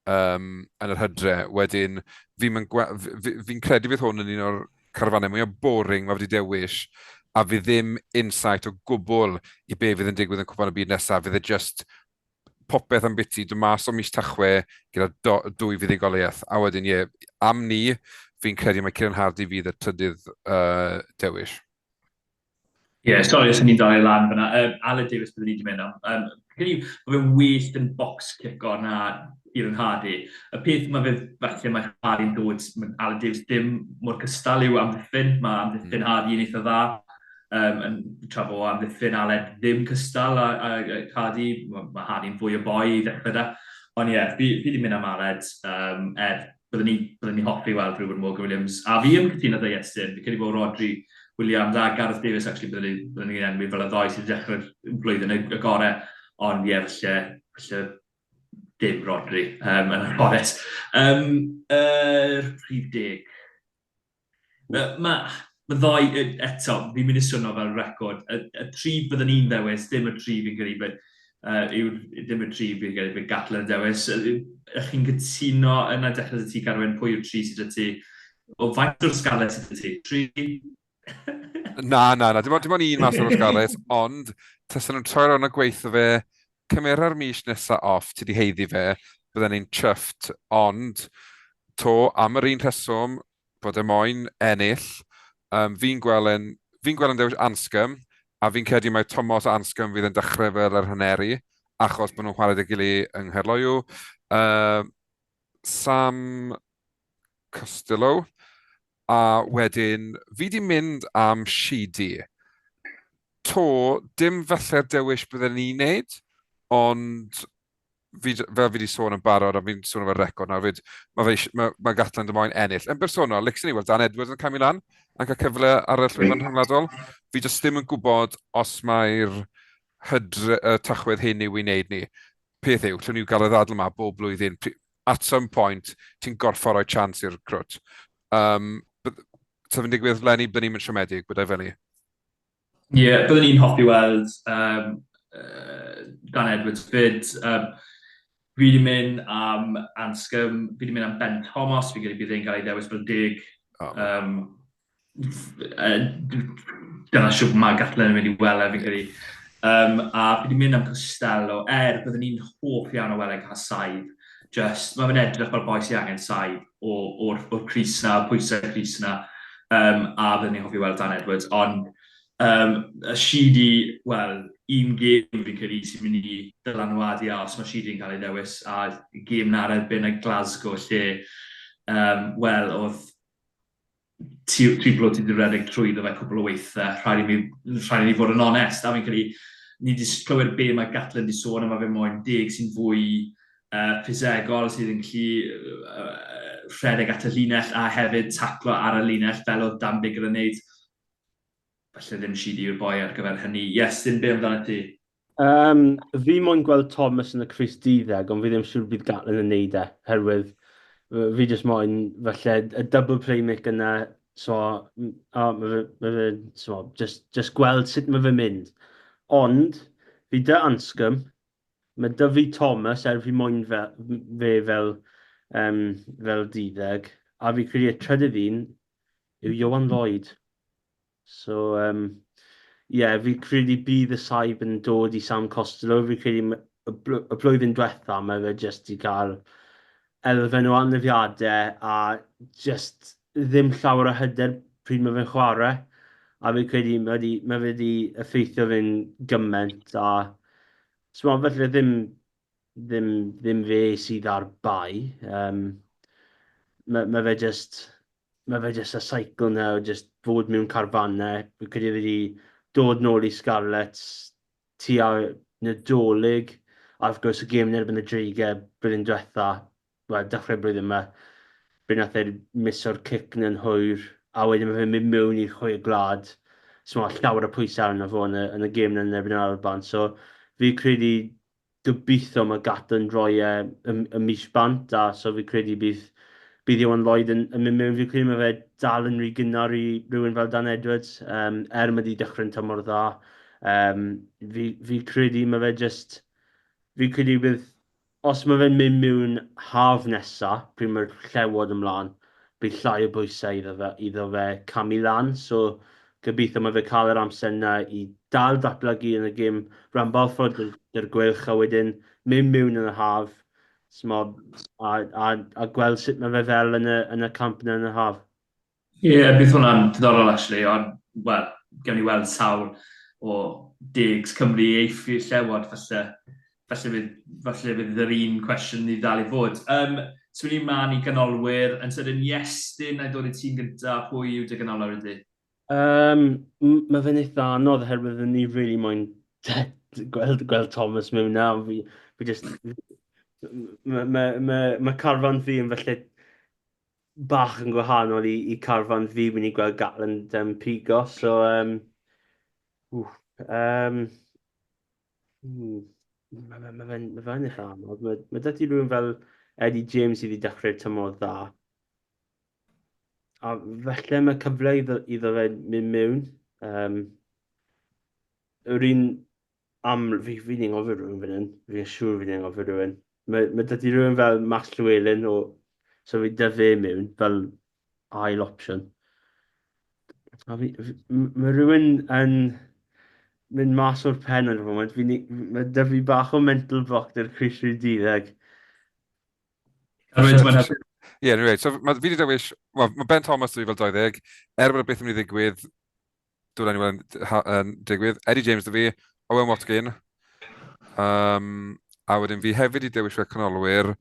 um, yn yr hydre. Wedyn, fi'n fi, fi credu bydd hwn yn un o'r carafannau mwyaf boring mae wedi dewis, a fi ddim insight o gwbl i be fydd yn digwydd yn Cwpan y Byd nesaf. Fydd e just popeth am biti, dod mas o mis Tachwedd gyda do, dwy fuddugoliaeth. A wedyn, ie, yeah, am ni, fi'n credu mae Kieran Hardy fydd y trydydd uh, dewis. Ie, yeah, sori os o'n i'n dal lan fyna. Um, Aled Davies byddwn ni wedi mynd am. Um, credu mae fe'n well yn box kick o na Kieran Hardy. Y peth mae fe, falle mae Hardy'n dod, mae Aled Davies dim mor cystal yw amddiffyn. Mae amddiffyn mm. Hardy yn eitha dda. Um, yn tra bo amddiffyn Aled ddim cystal a, a, a Hardy, mae, mae Hardy'n fwy o boi i ddechrau da. Ond ie, yeah, fi, fi wedi mynd am Aled, um, er byddwn ni, byddwn ni hoffi weld Reuben Morgan Williams. A fi yn cytuno â Iestyn, fi credu bod Rodri Williams a Gareth Davies, actually, byddwn ni, byddwn ni'n enwi fel y ddoi sydd wedi dechrau'r blwyddyn y, y gorau. Ond ie, yeah, falle, falle dim Rodri, um, yn anffodus. Um, yr rhif deg. Mae ma, ma ddoi, eto, fi'n mynd i swnio fel record, y, y tri byddwn ni'n ddewis, dim y tri fi'n credu, but, uh, yw, dim y tri fi'n credu, bydd Gatland yn dewis. Ych chi'n cytuno yna dechrau dy ti, Carwyn, pwy yw'r tri sydd â ti? O faint o'r Scarlets sydd â ti? Tri? Na, na, na, dim ond, dim ond un mas o'r Scarlets, ond tasen nhw'n troi rownd a gweithio fe, cymera'r mis nesa off, ti di haeddu fe, bydden ni'n chuffed, ond to, am yr un rheswm, bod e moyn ennill, um, fi'n gweld yn, fi'n gweld yn dewis Anscombe, a fi'n credu mai Tomos a Anscombe fydd yn dechrau fel yr haneri, achos bod nhw'n chwarae 'da'i gilydd yng Nghaerloyw. Uh, Sam Costello, a wedyn fi di mynd am Sheedy. To, dim falle'r dewis bydden ni'n neud, ond fi, fel fi wedi sôn yn barod, a fi'n sôn am y record nawr fyd, mae, fe, mae, mae Gatland yn moyn ennill. Yn bersonol, licsen i weld Dan Edwards yn camu lan a'n cael cyfle ar y llwyfan rhyngwladol. Fi jyst ddim yn gwybod os mae'r hydre, y tachwedd hyn yw i wneud ni. Peth yw, llwn ni gael y ddadl yma bob blwyddyn. At some point, ti'n gorfod rhoi chance i'r crwt. Um, Sa fe'n digwydd lenni, byddwn ni'n mynd siomedig, byddai fel ni. Ie, yeah, byddwn ni'n hoffi weld um, Dan Edwards fyd. Um, fi wedi mynd am Anscombe, fi wedi mynd am Ben Thomas, fi'n credu bydd e'n cael ei ddewis fel deg. Oh. Um, dyna siwt mae Gatland yn mynd i weld e, fi'n credu. Um, a fi wedi mynd am Costello, er byddwn ni'n hoff iawn o weld e'n cael saib. Just, mae fe'n edrych fel boi sy'n angen saib o'r, or, or crys na, pwysau crys na. Um, a byddwn ni'n hoffi weld Dan Edwards, ond um, y Sheedy, wel, un gêm fi'n credu sy'n mynd i dylanwadu a os mae Sheedy yn cael ei ddewis, a gêm na'r erbyn y Glasgow lle, um, wel, oedd triplo ti wedi rhedeg trwyddo fe cwpl o weithiau, rhaid i mi, rhaid i ni fod yn onest, a fi'n credu ni wedi clywed be mae Gatland wedi sôn am, mae fe moyn deg sy'n fwy ffisegol, sydd yn gallu rhedeg at y llinell a hefyd taclo ar y linell fel oedd Dan Biggar yn neud. Falle ddim Sheedy yw'r boi ar gyfer hynny. Yes, dim be amdano ti? Um, fi moyn gweld Thomas yn y crys duddeg, ond fi ddim siŵr bydd Gatland yn neud e, herwydd fi jyst moyn, falle, y double playmaker yna, so, a ma fe, ma fe, so, just, just gweld sut mae fe'n mynd. Ond, fi dy Anscombe, mae dy fi Thomas, er fi moyn fe, fe fel, um, fel duddeg, a fi credu y trydydd un yw Ioan Lloyd. So, um, yeah, fi credu bydd y saib yn dod i Sam Costello. Fi credu y, bl y blwyddyn diwetha mae fe jyst i gael elfen o anafiadau a jyst ddim llawer o hyder pryd mae fe'n chwarae. A fi credu mae wedi, mae fe wedi effeithio fe'n gymaint a so, felly ddim, ddim, ddim fe sydd ar bai. Um, mae, mae fe just, mae fe jyst y cycle 'na o jyst fod mewn carfannau. Fi'n credu fe wedi dod nôl i Scarlets tua Nadolig, a wrth gwrs y gêm yn erbyn y Dreigiau blwyddyn diwetha, wel dechrau'r blwyddyn yma, be nath e miso'r cic 'na'n hwyr, a wedyn mae fe'n mynd mewn i'r chwe gwlad, so mae llawer o pwysau arno fo yn y, yn y gêm 'na yn erbyn yr Alban, so fi credu gobeithio mae Gatland roi e y, y mis bant a so fi credu bydd, bydd Iwan Lloyd yn, yn mynd mewn. Fi credu mae fe dal yn rhy gynnar i rhywun fel Dan Edwards, um, er mae wedi dechrau'n tymor dda. Um, fi, fi credu mae fe just... Fi credu bydd os mae fe'n mynd mewn haf nesa, pryd mae'r llewod ymlaen, bydd llai o bwysau iddo fe, iddo fe camu lan. So gobeithio mae fe cael yr amser yna i dal datblygu yn y gêm ranbarthol dy'r Gweilch a wedyn mynd mewn yn y haf smo, a, a, a gweld sut mae fe fel yn y, yn y camp yna yn y haf. Ie, yeah, bydd hwnna'n diddorol actually, ond, wel, gewn ni weld sawl o digs Cymru eiff i'r Llewod, falle, falle fydd, falle fydd yr un cwestiwn ni ddal i fod. Um, so ni'n mlaen i ganolwyr, yn sydyn Iestyn, na i dod i ti'n gyntaf, pwy yw dy ganolwyr ydy? Um, mae fe'n eitha anodd oherwydd ni really moyn gweld, gweld Thomas mewn na. Fi, fi just... Mae ma, ma, ma carfan fi yn felly bach yn gwahanol i, i carfan fi mynd i gweld Gatland um, pigo. So, um, wff, um, hmm, mae ma, ma fe'n ma fe eitha anodd. Mae, ma dydy rhywun fel Eddie James sydd wedi dechrau'r tymor dda. A felly mae cyfle iddo, iddo fe mynd mewn. Um, yr un am... Fi, fi'n anghofio rhywun fan hyn. Fi'n siŵr fi'n anghofio rhywun. Mae, mae dydy rhywun fel Max Llewellyn o... So fi dy fe mewn fel ail opsiwn. A fi, fi, mae rhywun yn mynd mas o'r pen ar y foment. Fi, mae dy fi bach o mental block dy'r Chris Rhyd Duddeg. Ie, anyway, so ma, fi wedi dewis, wel, mae Ben Thomas dwi fel 20, er bod y beth yn mynd i ddigwydd, dwi'n ni weld yn digwydd, Eddie James dy fi, Owen Watkin, um, a wedyn fi hefyd i dewis fel canolwyr,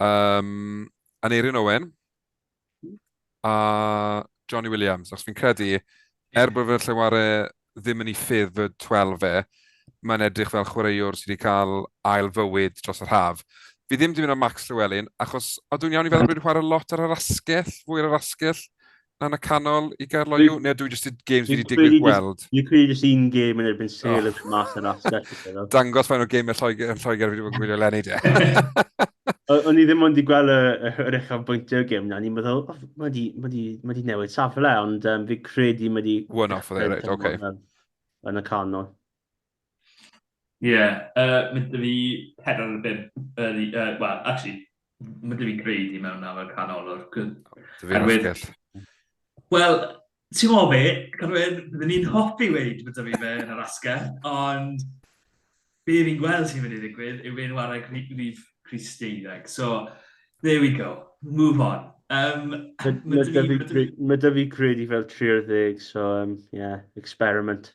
um, Aneirin Owen, a Johnny Williams, achos fi'n credu, er bod fe'n lleware ddim yn ei ffydd fy 12 fe, Mae'n edrych fel chwaraewr sydd wedi cael ail fywyd dros yr haf. Fi ddim wedi mynd â Max Llewellyn, achos a dwi'n iawn i feddwl bod wedi chwarae lot ar yr asgell, fwy ar yr asgell na yn y canol i Gaerloyw, neu dwi jyst i games fi wedi digwydd gweld. Fi'n credu jyst un game yn erbyn Sale oh. mas ar asgell. Dangos faint o game yn Lloegr, yn Lloegr fi wedi bod yn gwylio eleni, de. O'n i ddim ond i gweld yr uchafbwyntiau o'r gêm na, ni'n meddwl, oh, mae di, ma di, ma di newid safle, ond um, fi credu mae di... One off oedd e, reit, oce. Yn y canol. Ie, yeah, uh, mae dy fi 4 ar 5. Uh, uh, well, actually, mae dy fi Grady mewn na fel canolwr. Dy fi'n asgell. Wel, ti'n gwybod be, Carwyn, byddwn ni'n hoffi weud bod 'da fi fe yn yr asgell, ond be fi'n gweld sy'n mynd i ddigwydd yw fe'n ware rhif crys deuddeg. So, there we go, move on. Um, mae 'da fi Grady fel 30, so um, yeah, experiment.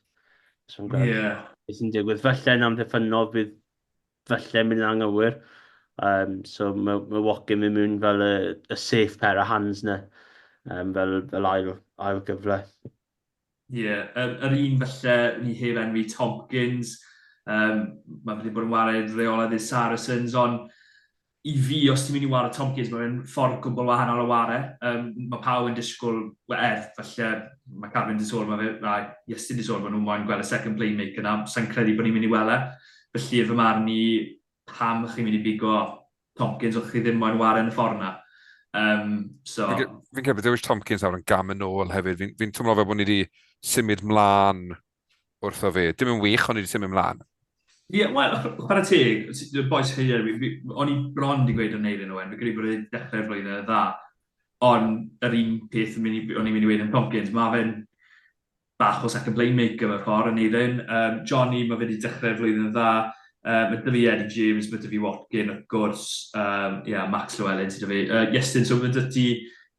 So, yeah. Beth sy'n digwydd. Falle yn amddiffynnol bydd falle mynd yn anghywir. Um, so mae, mae Watkin mynd mewn fel y, y safe pair of hands na, um, fel, fel ail, ail gyfle. Ie, yeah, yr, yr un falle ni heb enwi Tompkins, um, mae wedi bod yn wario reolaidd i'r Saracens, ond i fi, os ti'n mynd i ware Tompkins, mae'n ffordd gwbl wahanol o ware. Um, mae pawb yn disgwyl, well, er, falle mae Carwyn di sôn, mae fe, a Iestyn di sôn, maen nhw'n moyn gweld y second playmaker na, sa'n credu bod ni'n mynd i weld e. Felly, fy marn i, pam chi'n mynd i bigo Tompkins os chi ddim moyn ware yn y ffordd na? Um, so... Fi'n fi credu bod dewis Tompkins nawr yn gam yn ôl hefyd. Fi'n fi teimlo fel bod ni wedi symud mlaen wrtho fi. Dim yn wych, ond ni wedi symud mlaen. Ie, yeah, wel, chwarae teg, y boys hir, o'n i bron wedi gweud o'n Eirin Owen, fi'n credu bod e'n dechrau'r flwyddyn yn dda, ond yr un peth o'n i'n mynd i weud am Tompkins, mae fe'n bach o second playmaker mewn ffordd yn Eirin. Um, Johnny, mae fe wedi dechrau'r flwyddyn yn dda. Uh, mae dy fi Eddie James, mae dy fi Watkin, wrth gwrs, um, yeah, Max Llewellyn sydd dy fi. Uh, Iestyn, so mae dy ti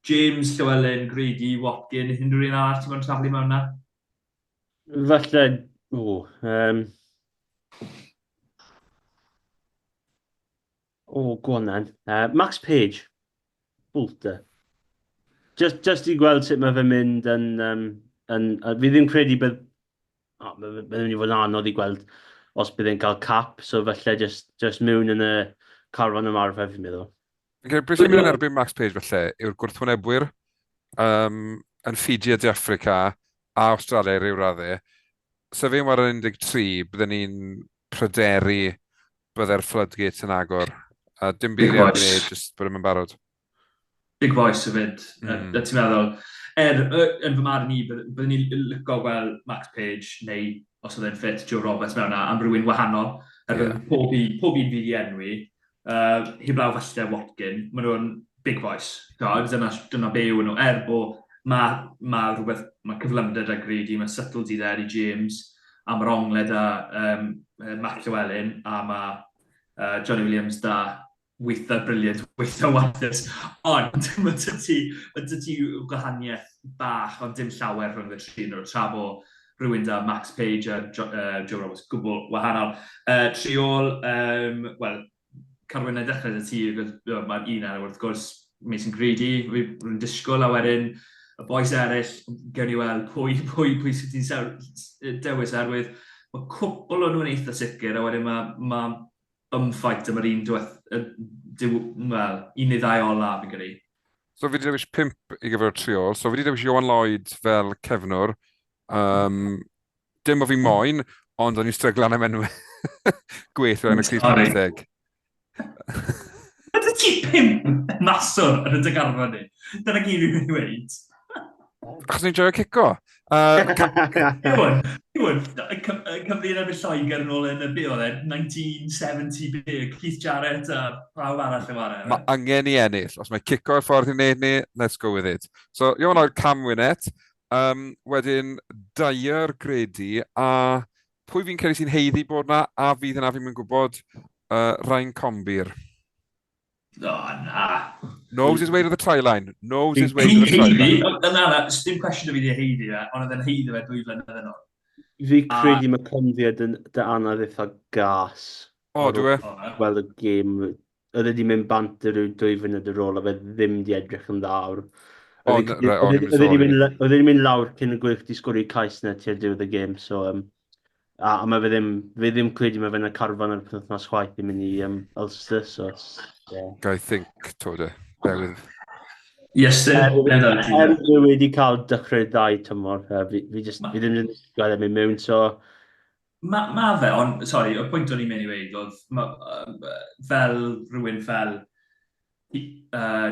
James, Llewellyn, Grady, Watkin, unrhyw un arall ti'n moyn taflu mewn na? Falle, o, um, o, go on then. Uh, Max Page, Bolter. Just, just i gweld sut mae fe'n mynd yn... Um, yn uh, fi ddim credu bydd... Oh, mae'n mynd i fod yn anodd i gweld os bydd e'n cael cap, so falle just, just mewn yn y carfan ymarfer fi'n meddwl. Fi'n credu beth sy'n mynd yn erbyn Max Page falle yw'r gwrthwynebwyr um, yn Fiji a De Affrica a Awstralia i ryw raddau. So fe'n wario 13, bydden ni'n pryderu bydde'r floodgates yn agor. A dim byd i gwneud, jyst bod yn barod. Big voice hefyd, mm. ti'n meddwl. Er, yn fy marn i, byddwn ni'n licio gweld Max Page neu, os oedd e'n ffit, Joe Roberts mewn am rhywun wahanol. Er yeah. pob, un, pob un fi wedi enwi, uh, heblaw falle Watkin, maen nhw'n big voice. Dyna, dyna be yw nhw. Er bo mae ma rhywbeth, mae cyflymder da Grady, mae subtlety da Eddie James, a mae'r ongle da um, Matt Llewellyn, a mae uh, Johnny Williams da weithiau brilliant, weithiau warthus. Ond mae dy ti, mae dy ti gwahaniaeth bach, ond dim llawer rhwng y tri nhw, tra bo rhywun da Max Page a jo, uh, Joe Roberts gwbl wahanol. Uh, tri ôl, um, wel, Carwyn, na i ddechrau 'da ti, mae'r un enw wrth gwrs, Mason Grady, rwy'n disgwyl, a wedyn y bois eraill, gewn ni weld pwy, pwy, pwy sydd ti'n dewis, oherwydd mae cwpl o'n nhw'n eitha sicr, a wedyn mae, mae bum fight am yr un diweth, diw, wel, un neu ddau ola, fi'n credu. So fi wedi dewis pump i gyfer y triol. So fi wedi dewis Ioan Lloyd fel cefnwr. Um, dim o fi moyn, ond o'n i'n stryglan am enw gwell o enw Chris Panteg. Ydy ti pump maswr yn y dygarfod ni? Dyna gyd fi'n mynd i weud. Achos ni'n joio cico. Iwan, Iwan, Cymru yn erbyn Lloegr yn ôl yn y be oedd e, 1970 be, Keith Jarrett a pawb arall yn ware. Mae angen i ennill. Os mae cico y ffordd i wneud ni, let's go with it. So, Iwan Lloyd, Cam Winnett. Um, wedyn, Dyer, Grady, a pwy fi'n credu sy'n heiddi bod na, a fydd yna fi'n mynd gwybod, uh, Ryan Combir. O, na. Knows his way to the try line. Knows his way to the try line. Na, na, dim cwestiwn o fi di heiddi fe, ond oedd e'n heiddi fe dwy flynedd yn ôl. Fi credu mae Combir dy, dy anodd eitha gas. O, dwi e? Wel, y gêm oedd e wedi mynd bant yr ryw dwy funud ar ôl a fe ddim wedi edrych yn dda. Oedd e wedi mynd lawr cyn y gwych di sgori cais na tua'r diwedd y gêm, so um, A, a mae fe ddim, fe ddim credu mae fe'n y carfan ar y penwythnos chwaith i mynd i Ulster, so... Yeah. Gai think, to de. Bear with. Yes, sir. Er, dwi wedi cael dechrau ddau tymor, fi, fi, just, fi ddim yn gweld e'n mynd mewn, so... Ma, ma fe, ond, sorry, y pwynt o'n i'n mynd i weud oedd, ma, fel rhywun fel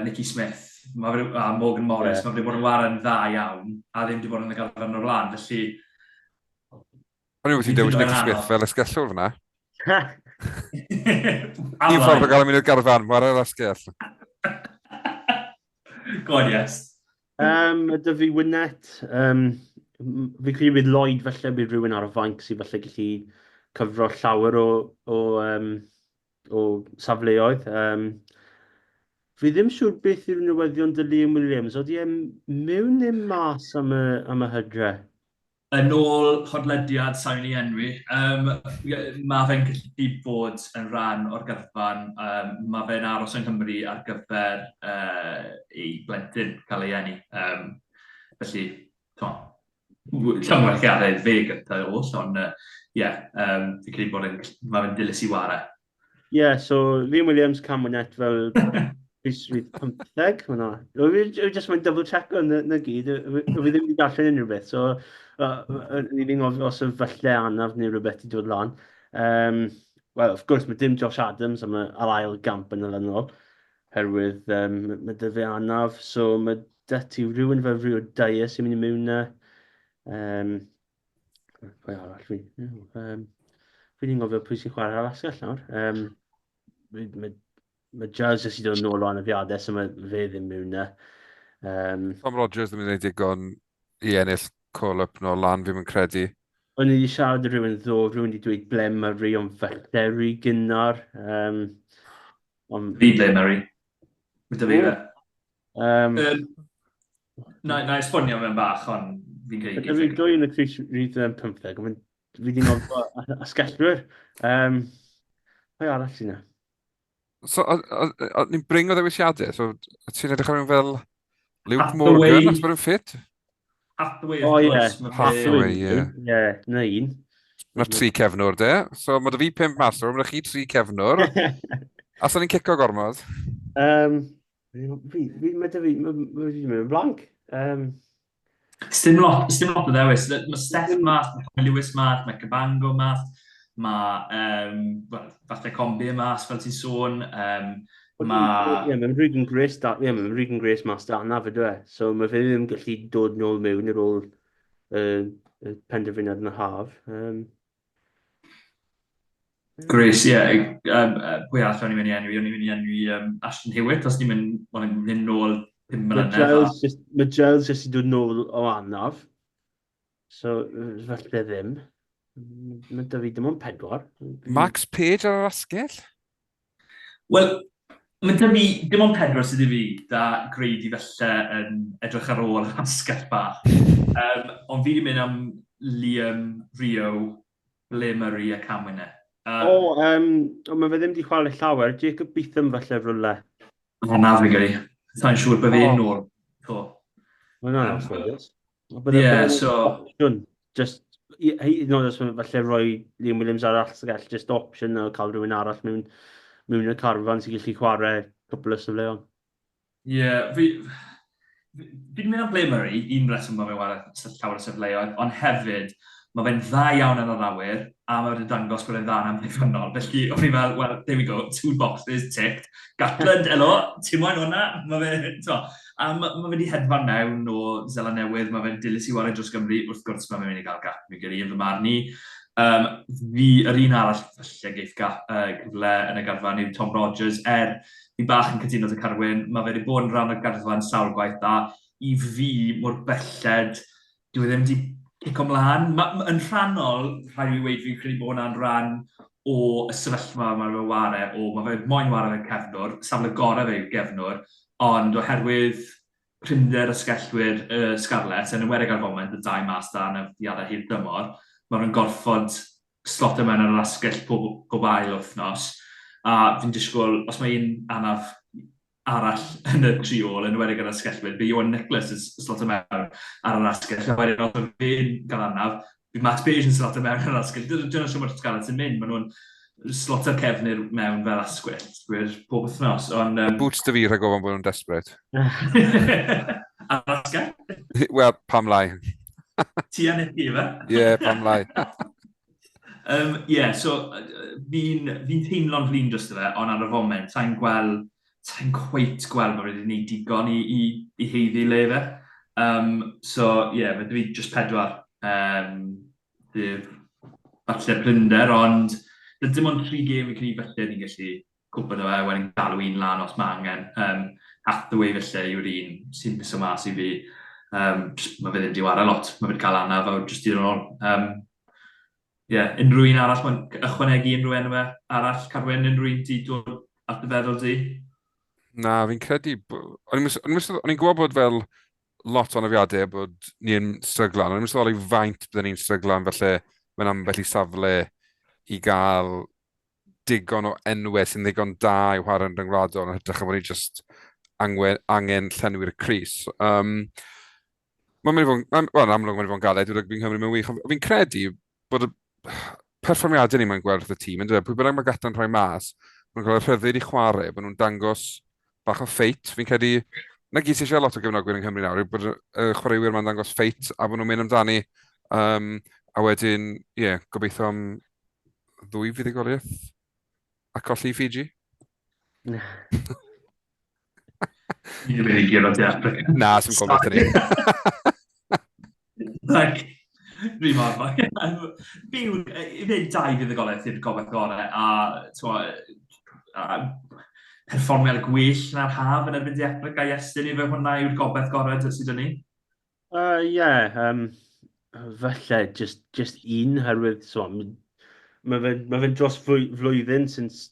Nicky Smith ma fe, a Morgan Morris, yeah. mae fe wedi bod yn ware'n dda iawn, a ddim wedi bod yn y garfan o'r blaen, felly... O'n i'n wedi dewis Nicky Smith fel esgellwr fyna. Un ffordd o gael ei mynd i'r garfan, mae'r asgell. Go on, yes. Mae dy fi Wynette. Fi credu bydd Lloyd falle bydd rhywun ar y fainc sydd falle gallu cyfro llawer o, o, um, o safleoedd. Fi ddim siŵr beth yw'r newyddion dy Liam Williams. Oeddi e mewn neu mas am y, am y hydre? Yn ôl podlediad sa'n mynd i enwi, um, mae fe'n gallu bod yn rhan o'r garfan. Um, mae fe'n aros yng Nghymru ar gyfer uh, ei blentyn cael ei eni. Um, felly, llongyfarchiadau fe gyntaf oll, ond ie, uh, yeah, um, fi'n credu bod yn, mae fe'n dilys i ware. Ie, yeah, so Liam Williams, Cam Winnett fel Rhys Rhys 15, hwnna. Fi jyst mae'n double check o'n na, na gyd, fi ddim wedi darllen unrhyw beth, so ni ddim gofio os y falle anaf neu rhywbeth i dod lan. Um, Wel, of course, mae dim Josh Adams am y, ar ail gamp yn olynol, herwydd um, mae dy fe anaf, so mae dy ti rhywun fel Rio Dyer sy'n mynd i mewn na. Um, Pwy arall fi? Um, fi ddim gofio pwy sy'n chwarae ar asgell nawr. Um, mae, mae, mae Giles jyst i dod nôl o anafiadau, so mae fe ddim mewn na. Um, Tom Rogers ddim yn gwneud digon i ennill call-up nôl lan, fi'n mynd credu. O'n i wedi siarad â rhywun ddo, rhywun wedi dweud ble mae Ray, ond falle rhy gynnar. Um, ond... Fi ble Murray. Mae dy fi fe. Um, um, na, na esbonio mewn bach, ond fi'n credu... Fi'n dwy yn y Cris Rhyd 15, ond fi wedi nod asgellwyr. Um, pwy arall sy'n yna? So, ni'n bring o ddewisiadau, so ti'n edrych ar fel Luke Hathaway. Morgan, os bod yn ffit? Hathaway, of oh, course. Yeah. Hathaway, ie. Ie, yeah, na un. Mae'r tri cefnwr, de. So, mae dy fi pimp maswr, mae chi tri cefnwr. A so ni'n cico gormod? Um, fi, fi, mae dy fi, mae fi mynd yn blank. Um, Sdim lot, sdim lot o ddewis. Mae Steph mas, mae Lewis mas, mae Cabango mas, mae um, well, falle Combi mas, fel ti'n sôn. Um, mae... Ie, mae'n Regan Grace, da, ie, mae'n Regan Grace mas da yna fyd e. So mae fe ddim gallu dod nôl mewn ar ôl uh, penderfyniad yn y haf. Um, Grace, ie. Yeah. Um, pwy arall o'n i'n mynd i enwi? O'n i'n mynd i enwi um, Ashton Hewitt, os ni'n mynd, o'n i'n mynd nôl 5 mlynedd. Mae Giles jyst i dod nôl o anaf. So, falle ddim. Mae dy fi dim ond pedwar. Max Page ar yr asgell? Wel, mae dy fi, dim ond pedwar sydd i fi, da Grady falle yn edrych ar ôl yr asgell bach. Um, ond fi wedi mynd am Liam, Rio, Blair Murray a Cam Winner. Um, o, um, o, mae fe ddim wedi chwarae llawer. Jacob Beetham falle rhywle. O, na fi'n gyrru. Sa'n siŵr bod fi'n nôl. To. Mae'n anodd, anffodus. Ie, so... Opsiwn, just, hyd yn oed os falle rhoi Liam Williams arall sy'n gallu just opsiwn o cael rhywun arall mewn, mewn y carfan sy'n gallu chwarae cwpl o safleoedd. Ie, yeah, fi... Fi wedi mynd am Blair Murray, un reswm mae fe'n wario llawer o safleoedd, ond hefyd, mae fe'n dda iawn yn yr awyr, a mae wedi dangos bod e'n dda yn amddiffynnol. Felly, o'n i fel, well, there we go, two boxes ticked. Gatland, helo, ti'n moyn hwnna? Mae fe, to, a mae ma fe wedi hedfan mewn o Zeland Newydd, mae fe'n dilys i wario dros Gymru, wrth gwrs mae fe'n mynd i gael gap, fi'n gyrru yn fy marn i. Um, fi, yr un arall falle geiff uh, gyfle yn y garfan yw Tom Rogers, er fi bach yn cytuno dy Carwyn, mae fe wedi bod yn rhan o'r garfan sawl gwaith a i fi mor belled, dyw e ddim wedi cico mlaen. Ma, ma, yn rhannol, rhaid i fi weud, fi'n credu bod hwnna'n rhan o y sefyllfa mae fe ware, o mae fe moyn ware fel cefnwr, safle gorau fe yw gefnwr, ond oherwydd prinder ysgellwyr y Scarlets, yn enwedig ar foment y dau mas da anafiadau hir dymor, mae nhw'n gorfod slot yma yn yr asgell pob, pob ail wythnos, a fi'n disgwyl, os mae un anaf arall yn y tri ôl, yn enwedig ar asgellwyr, bydd Iwan Nicholas yn slot yma ar yr asgell, a wedyn os mae fe'n cael anaf, Bydd Matt Beige yn slotio mewn yr asgell. Dyna siwr mae'r Scarlets yn mynd. Maen nhw'n slotio'r cefnir mewn fel asgwell, gwir, pob wythnos. Ond, Boots dy fi rhag ofn bod nhw'n desperate. Ar asgell? Wel, pam lai. Ti a Nicky, ife? Ie, yeah, pam lai. Yeah, so fi'n fi teimlo'n flin dros fe, ond ar y foment, sa'n gweld, sa'n cweit gweld bod wedi gwneud digon i, i, i heiddi le fe. So, ie, yeah, mae dwi just pedwar. Bydd falle prinder, ond dim ond tri gêm i credu falle ni'n gallu cwmpa nhw e, wedyn galw un lan os mae angen. Hathaway falle yw'r un sy'n piso mas i fi. Just, mae fe ddim wedi wara lot, mae fe wedi cael anaf a jyst i'r ôl. Yeah, unrhyw un arall, mae'n ychwanegu unrhyw enwau arall, Carwyn, unrhyw un ti dod at dy feddwl di? Na, fi'n credu... O'n i'n gwybod bod fel lot o anafiadau bod ni'n stryglan. O'n i'n sylweddoli faint byddwn ni'n stryglan, felly mae'n ambell i safle i gael digon o enwau sy'n ddigon da i chwarae'n rhyngwladol yn hytrach na bod ni jyst angwe, angen llenwi'r crys. Mae'n mynd i fod, mae'n, wel, yn amlwg mae'n mynd i fod yn galed, dyw rygbi yng Nghymru mewn wych, ond fi'n credu bod y perfformiadau ni mae'n gwerth y tîm, yn dweud, pwy bynnag mae Gatland rhoi mas, maen nhw'n cael y rhyddid i chwarae, bod nhw'n dangos bach o ffeit. Fi'n credu, na gyd sy'n eisiau lot o gefnogwyr yng Nghymru nawr, yw bod y chwaraewyr ma'n dangos ffeit a bod nhw'n mynd amdani. A wedyn, ie, yeah, gobeithio am ddwy fuddugoliaeth a colli i Fiji. Ni ddim yn ei guro De Affrica. Na, sy'n gobeithio ni. Like, dwi mor Byw, i fynd dau fuddugoliaeth i'r gobaith gorau, a, t'mo, a perfformiad gwell na'r haf yn erbyn De Affrica, Iestyn, i fe hwnna yw'r gobaith gorau sydd 'da ni? Ie, yeah, falle just, just un, herwydd, so, mae fe'n ma fe dros flwyddyn since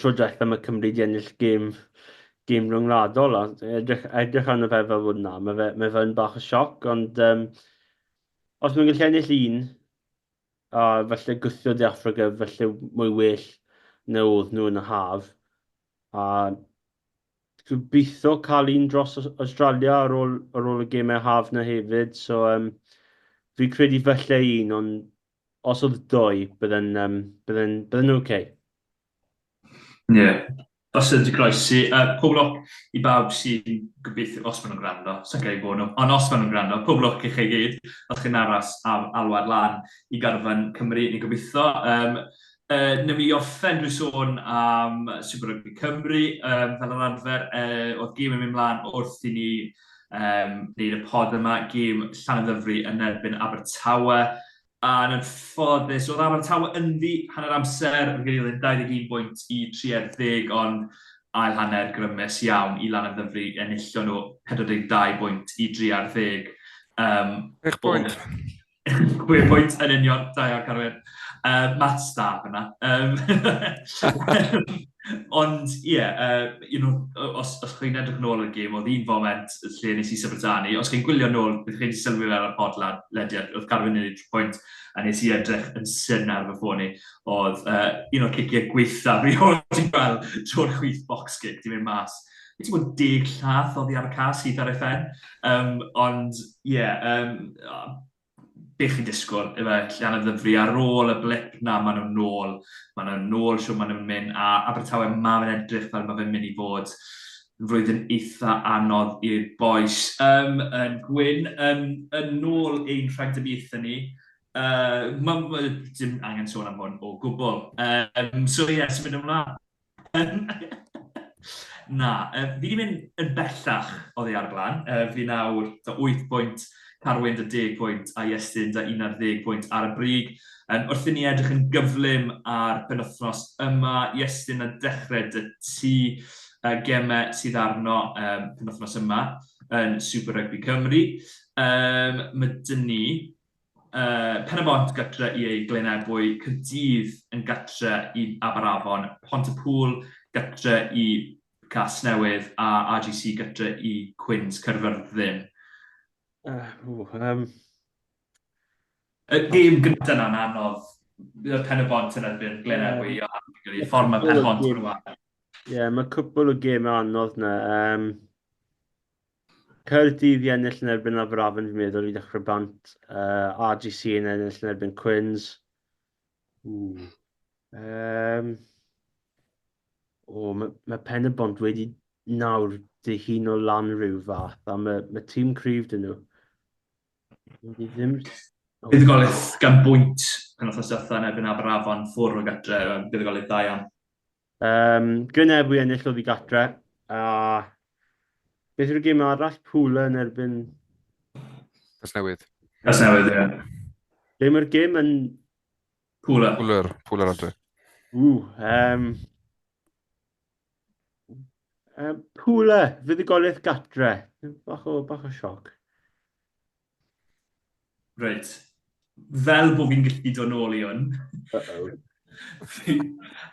tro diwetha mae Cymru wedi ennill gêm, gêm rhyngwladol, a edrych, edrych arno fe fel fod na, mae fe'n mae fe bach o sioc, ond os mae'n gallu ennill un, a falle gwthio De Affrica, falle mwy well na oedd nhw yn y haf, a gobeithio cael un dros Australia ar ôl, ar ôl y gemau haf na hefyd. So, fi credu falle un, ond os oedd doi, bydde'n um, bydden, bydden oce. Okay. Ie. Yeah. Os ydy croesi, pob lwc i bawb sy'n gobeithio, os maen nhw'n gwrando, sa'n credu bod nhw, ond os maen nhw'n gwrando, pob lwc i chi gyd, os chi'n aros am alwad lan i garfan Cymru, ni'n gobeithio. Newn ni orffen drwy sôn am Super Rugby Cymru, fel yr arfer, oedd gêm yn mynd mlaen wrth i ni wneud y pod yma, gêm Llanymddyfri yn erbyn Abertawe, a yn anffodus, oedd Abertawe ynddi hanner amser, fi'n credu oedd e'n 21 bwynt i 30, ond ail hanner grymus iawn i Lanymddyfri, enillon nhw 42 bwynt i 30. 6 pwynt. Chwe pwynt yn union, da iawn Carwyn. Matt Star fyna. Ond ie, yeah, you know, os, os chi'n edrych nôl ar y gêm, oedd un foment lle nes i syfrdanu. Os chi'n gwylio nôl, bydd chi'n sylwi fel ar podlediad, oedd Carwyn yn gwneud pwynt, a nes i edrych yn syn ar fy ffôn i. Oedd un o'r ciciau gweitha fi wedi gweld trwy'r chwith box kick, di mynd mas. Fi wedi bod deg llath oddi ar y cas sydd ar ei phen. Ond ie, yeah, be chi'n disgwyl, efe Llanymddyfri ar ôl y blip na, maen nhw'n nôl, maen nhw'n nôl siwr maen nhw'n mynd, a Abertawe ma fe'n edrych fel mae fe'n mynd i fod yn flwyddyn eitha anodd i'r bois. Yn Gwyn, yn nôl ein rhagdybiaethau ni, ma, ma, dim angen sôn am hwn o gwbl. So ie, yeah, symud ymlaen. Na, fi 'di mynd yn bellach oddi ar y blaen. Fi nawr 'da 8 pwynt, Carwyn 'da 10 pwynt a Iestyn 'da 11 pwynt ar y brig. Wrth i ni edrych yn gyflym ar penwythnos yma, Iestyn a dechrau 'da ti, gemau sydd arno penwythnos yma yn Super Rugby Cymru. Mae 'da ni Pen-y-bont gatre i ei Glyn Ebwy, Caerdydd yn gatre i Aberafon, Pont-y-pŵl gatre i Casnewydd a RGC gatre i Cwins Caerfyrddin. Y gêm gyntaf yna'n anodd. Pen-y-bont yn erbyn Glyn Ebwy a ffordd mae Pen-y-bont yn Ie, mae cwpl o gemau anodd na. Um, Caerdydd i ennill yn erbyn Aberafan, fi'n meddwl, i ddechrau bant. RGC yn ennill yn erbyn Quins. Ww. Um, o, mae, mae Pen y Bont wedi nawr dihun o lan rhyw fath, a mae, mae tîm cryf dyn nhw. Wedi ddim... Buddugoliaeth gan bwynt yn wythnos diwetha yn erbyn Aberafan ffwrdd o gatre, buddugoliaeth dda iawn. Um, Glynebwy ennill oddi gatre, a beth yw'r gêm arall? Pwla yn erbyn... Casnewydd. Casnewydd, ie. Lle mae'r gêm yn... Pwla. Pwler, Pwler adre. Ww, um, um, Pwla, fuddugoliaeth gatre. Bach o, bach o sioc. Reit. Fel bod fi'n gallu dod nôl i hwn. Uh-oh.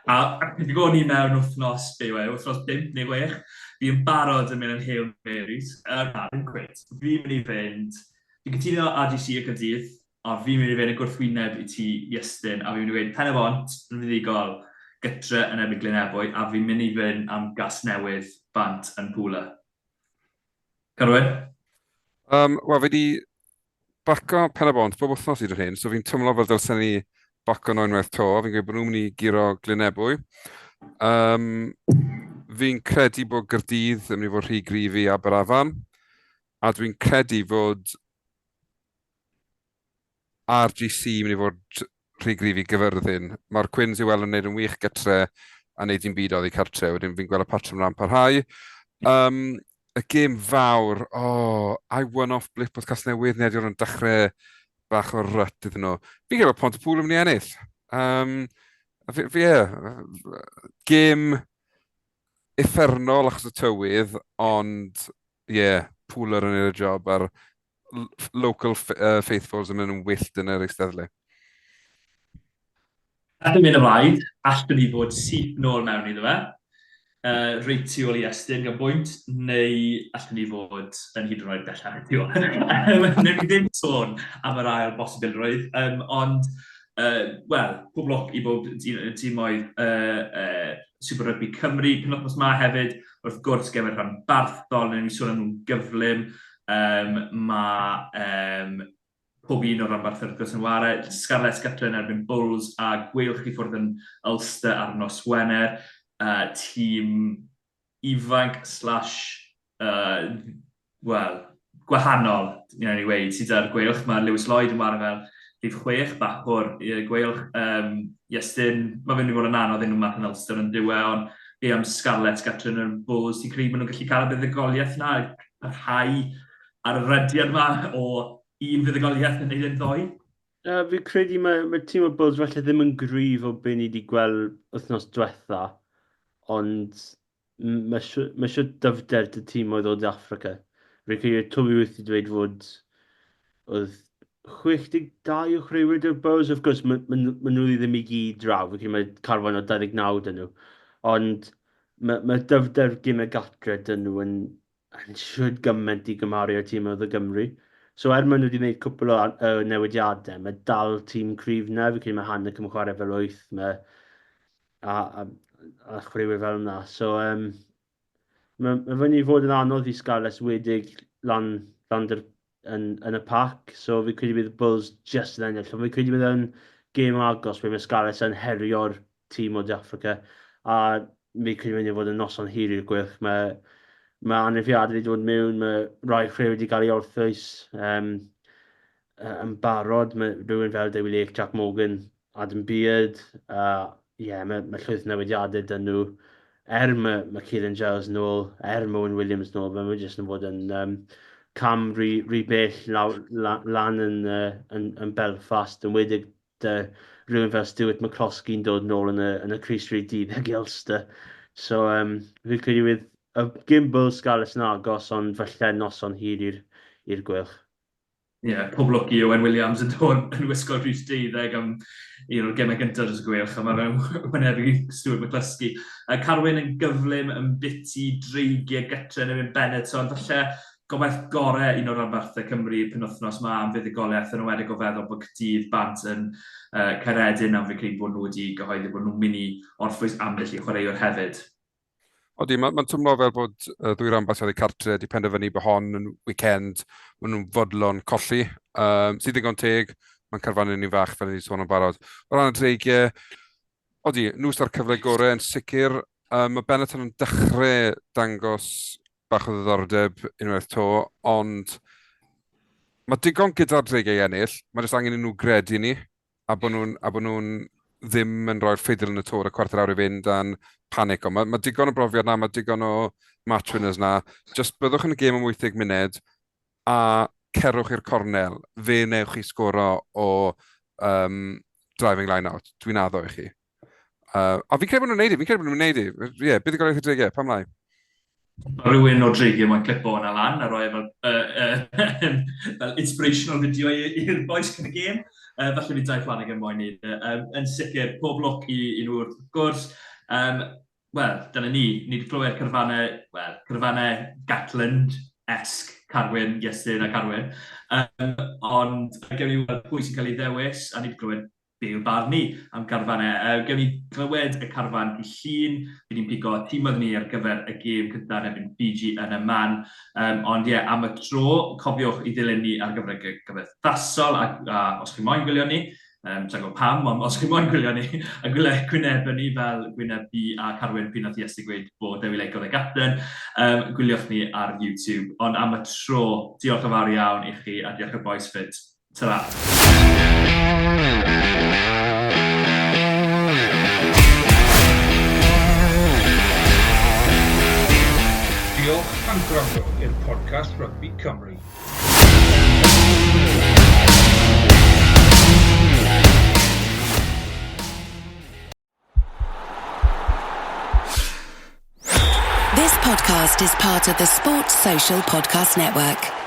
A fi gwybod ni mewn wythnos, be yw e, wythnos 5 neu 6, fi yn barod yn mynd yn Hail Marys. Na, ddim cweit. Fi'n mynd i fynd, fi'n cytuno RGC y Caerdydd, a fi'n mynd i fynd y gwrthwyneb i ti, Iestyn, a fi'n mynd i weud Pen-y-bont yn fuddugol gytre yn erbyn Glyn Ebwy, a fi'n mynd i fynd am Gasnewydd bant yn Pwla. Carwyn? Wel, fi 'di baco Pen-y-bont bob wythnos hyd yn hyn, so fi'n twmlo fel dylsen ni baco nhw unwaith 'to. Fi'n gweud bod nhw'n mynd i guro Glyn Ebwy. Um, fi'n credu bod Gaerdydd yn mynd i fod rhy gryf i Aberafan, a dwi'n credu fod RGC yn mynd i fod rhy gryf i Gyfyrddin. Mae'r Cwins i'w weld yn gwneud yn wych gytre a wneud dim byd oddi cartre. Wedyn fi'n gweld y patrwm yna'n parhau. Um, y gêm fawr, oh, I one-off blip oedd Casnewydd, neu ydy yn dechrau bach o rut iddyn nhw. Fi'n credu bod Pontypool yn mynd i ennill. Um, fi, fi, yeah, gêm uffernol achos y tywydd, ond ie, yeah, Pooler yn neud y job a'r local faithfuls yn mynd yn wyllt yn yr eisteddle. Allwn mynd ymlaen, allwn ni fod syth nôl mewn iddo fe, reit tu ôl i Estyn gan bwynt, neu allwn ni fod yn hyd yn oed bellach tu ôl. Wnawn ni ddim sôn am yr ail bosibilrwydd, um, ond, uh, wel, pob lwc i bob tîmoedd uh, uh, Super Rugby Cymru. Penwythnos ma hefyd, wrth gwrs, gemau rhanbarthol, wnawn ni sôn am nhw'n gyflym. Um, mae um, pob un o'r ranbarthau wrth gwrs yn ware. Scarlets gytre yn erbyn Bulls a Gweilch i ffwrdd yn Ulster ar nos Wener. Tîm ifanc slash, wel, gwahanol, wnawn ni weud, sydd ar Gweilch. Mae Lewis Lloyd yn ware fel rhif 6, bachwr i'r Gweilch. Um, Iestyn, mae fe'n mynd i fod yn anodd unrhyw math yn Ulster yn diwe, ond be am Scarlets gartre yn y Bulls, ti'n credu maen nhw'n gallu cael y buddugoliaeth 'na, parhau ar y rediad 'ma o un fuddugoliaeth yn neud e'n ddoi? Fi'n credu mae, mae tîm y Bulls falle ddim yn gryf o be ni wedi gweld wythnos diwetha, ond mae mae siwt dyfnder dy tîm oedd o De Affrica. Fi'n credu oedd Toby Ruth wedi dweud fod oedd 62 o chwaraewyr dy'r Bulls. Of course, mae ma, ma nhw ddim i gyd draw. Fi'n credu mae carfan o 29 dyn nhw. Ond mae, mae dyfnder gymau gatre dyn nhw yn, yn siwr gymaint i gymharu â'r tîm oedd y Gymru. So er maen nhw wedi gwneud cwpl o newidiadau, mae dal tîm cryf na. Fi'n credu mae Hanna yn chwarae fel wyth, mae a, a, a chwaraewyr fel yna. So um, mae, mae fyny i fod yn anodd i Scarlets wedig lan, lan dyr, yn, yn y pac. So fi'n credu bydd Bulls just yn ennill. Ond fi'n credu bydd yn gêm agos ble mae Scarlets yn herio'r tîm o De Affrica. A fi'n credu mynd i fod yn noson hir i'r Gweilch. Mae, mae anafiadau wedi dod mewn, mae rai chwaraewyr wedi cael ei orffwys um, yn barod. Mae rhywun fel Dewi Lake, Jack Morgan, Adam Beard, a ie, yeah, mae, mae llwyth newidiadau dyn nhw. Er mae, mae Kieran Giles nôl, er mae Owen Williams nôl, mae jyst yn fod yn um, cam rhy, rhy bell law, la, lan yn, uh, yn, yn Belfast, yn wedig dy rhywun fel Stuart McCloskey'n dod nôl yn y, yn y crys rhy dydd ag Ulster. So, um, fi'n credu fydd y gêm Bulls Scarlets yn agos, ond falle noson hir i'r Gweilch. Ie, yeah, pob lwc i Owen Williams yn dod yn wisgo rhys 12 am un o'r gemau gyntaf dros y Gweilch, a mae fe'n wynebu Stuart McCluskey. Carwyn yn gyflym yn biti dreigiau gytre yn erbyn Benetton, falle gobaith gorau un o'r ranbarthau Cymru penwythnos ma am fuddugoliaeth, yn enwedig o feddwl bod Caerdydd bant yn uh, Caeredin, am fi'n credu bod nhw wedi gyhoeddi bod nhw'n mynd i orffwys ambell i chwaraewr hefyd. Odi, mae'n ma twmlo fel bod y ddwy ranbarth oedd eu cartre wedi penderfynu bod hon yn weekend, maen nhw'n fodlon colli, sydd ddigon teg, mae'n carfanu ni'n fach fel ni wedi sôn yn barod. O ran y dreigiau, odi, nhw sydd â'r cyfle gorau yn sicr. Mae Benetton yn dechrau dangos bach o ddiddordeb unwaith to, ond mae digon gyda'r dreigiau i ennill, mae jyst angen i nhw gredu ni, a bod nhw'n a bod nhw'n ddim yn rhoi'r ffidil yn y to ar y cwarter awr i fynd a'n panic. Ond mae, mae digon o brofiad na, mae digon o match winners na. Just byddwch yn y gêm am 80 munud a cerwch i'r cornel. Fe newch chi sgoro o um, driving line out. Dwi'n addo i chi. A fi'n credu bod nhw'n neud i, fi'n credu bod nhw'n neud i. Ie, yeah, buddugoliaeth y dreigiau, pam lai? Mae rhywun o dreigiau moyn clipo hwnna lan a rhoi e fel, fel inspirational video i'r boys cyn y gêm. Falle bydd Dai Flanagan moyn neud e. Yn sicr, pob lwc i, i nhw wrth gwrs. Wel, dyna ni. Ni wedi clywed carfannau, wel, carfannau Gatland-esque, Carwyn, Iestyn a Carwyn. Ond gewn ni weld pwy sy'n cael ei ddewis, a ni wedi clywed be yw'r barn ni am garfannau. Gewn ni glywed y carfan i llun, bydd ni'n pigo tîmoedd ni ar gyfer y gêm cyntaf yn erbyn Fiji yn y man. Ond ie, yeah, am y tro, cofiwch i ddilyn ni ar gyfer y gymdeithasol, a, a os chi moyn gwylio ni, sa'n gwybod pam, ond os chi moyn gwylio ni, a gwylio gwynebau ni fel gwyneb fi a Carwyn pryd nath Iesu gweud bod Dewi Lake oedd y gapten, gwyliwch ni ar YouTube. Ond am y tro, diolch yn fawr iawn i chi a diolch i'r boys fyd. Ta-ra! Diolch am gwrando i'r podcast Rygbi Cymru. This podcast is part of the Sports Social Podcast Network.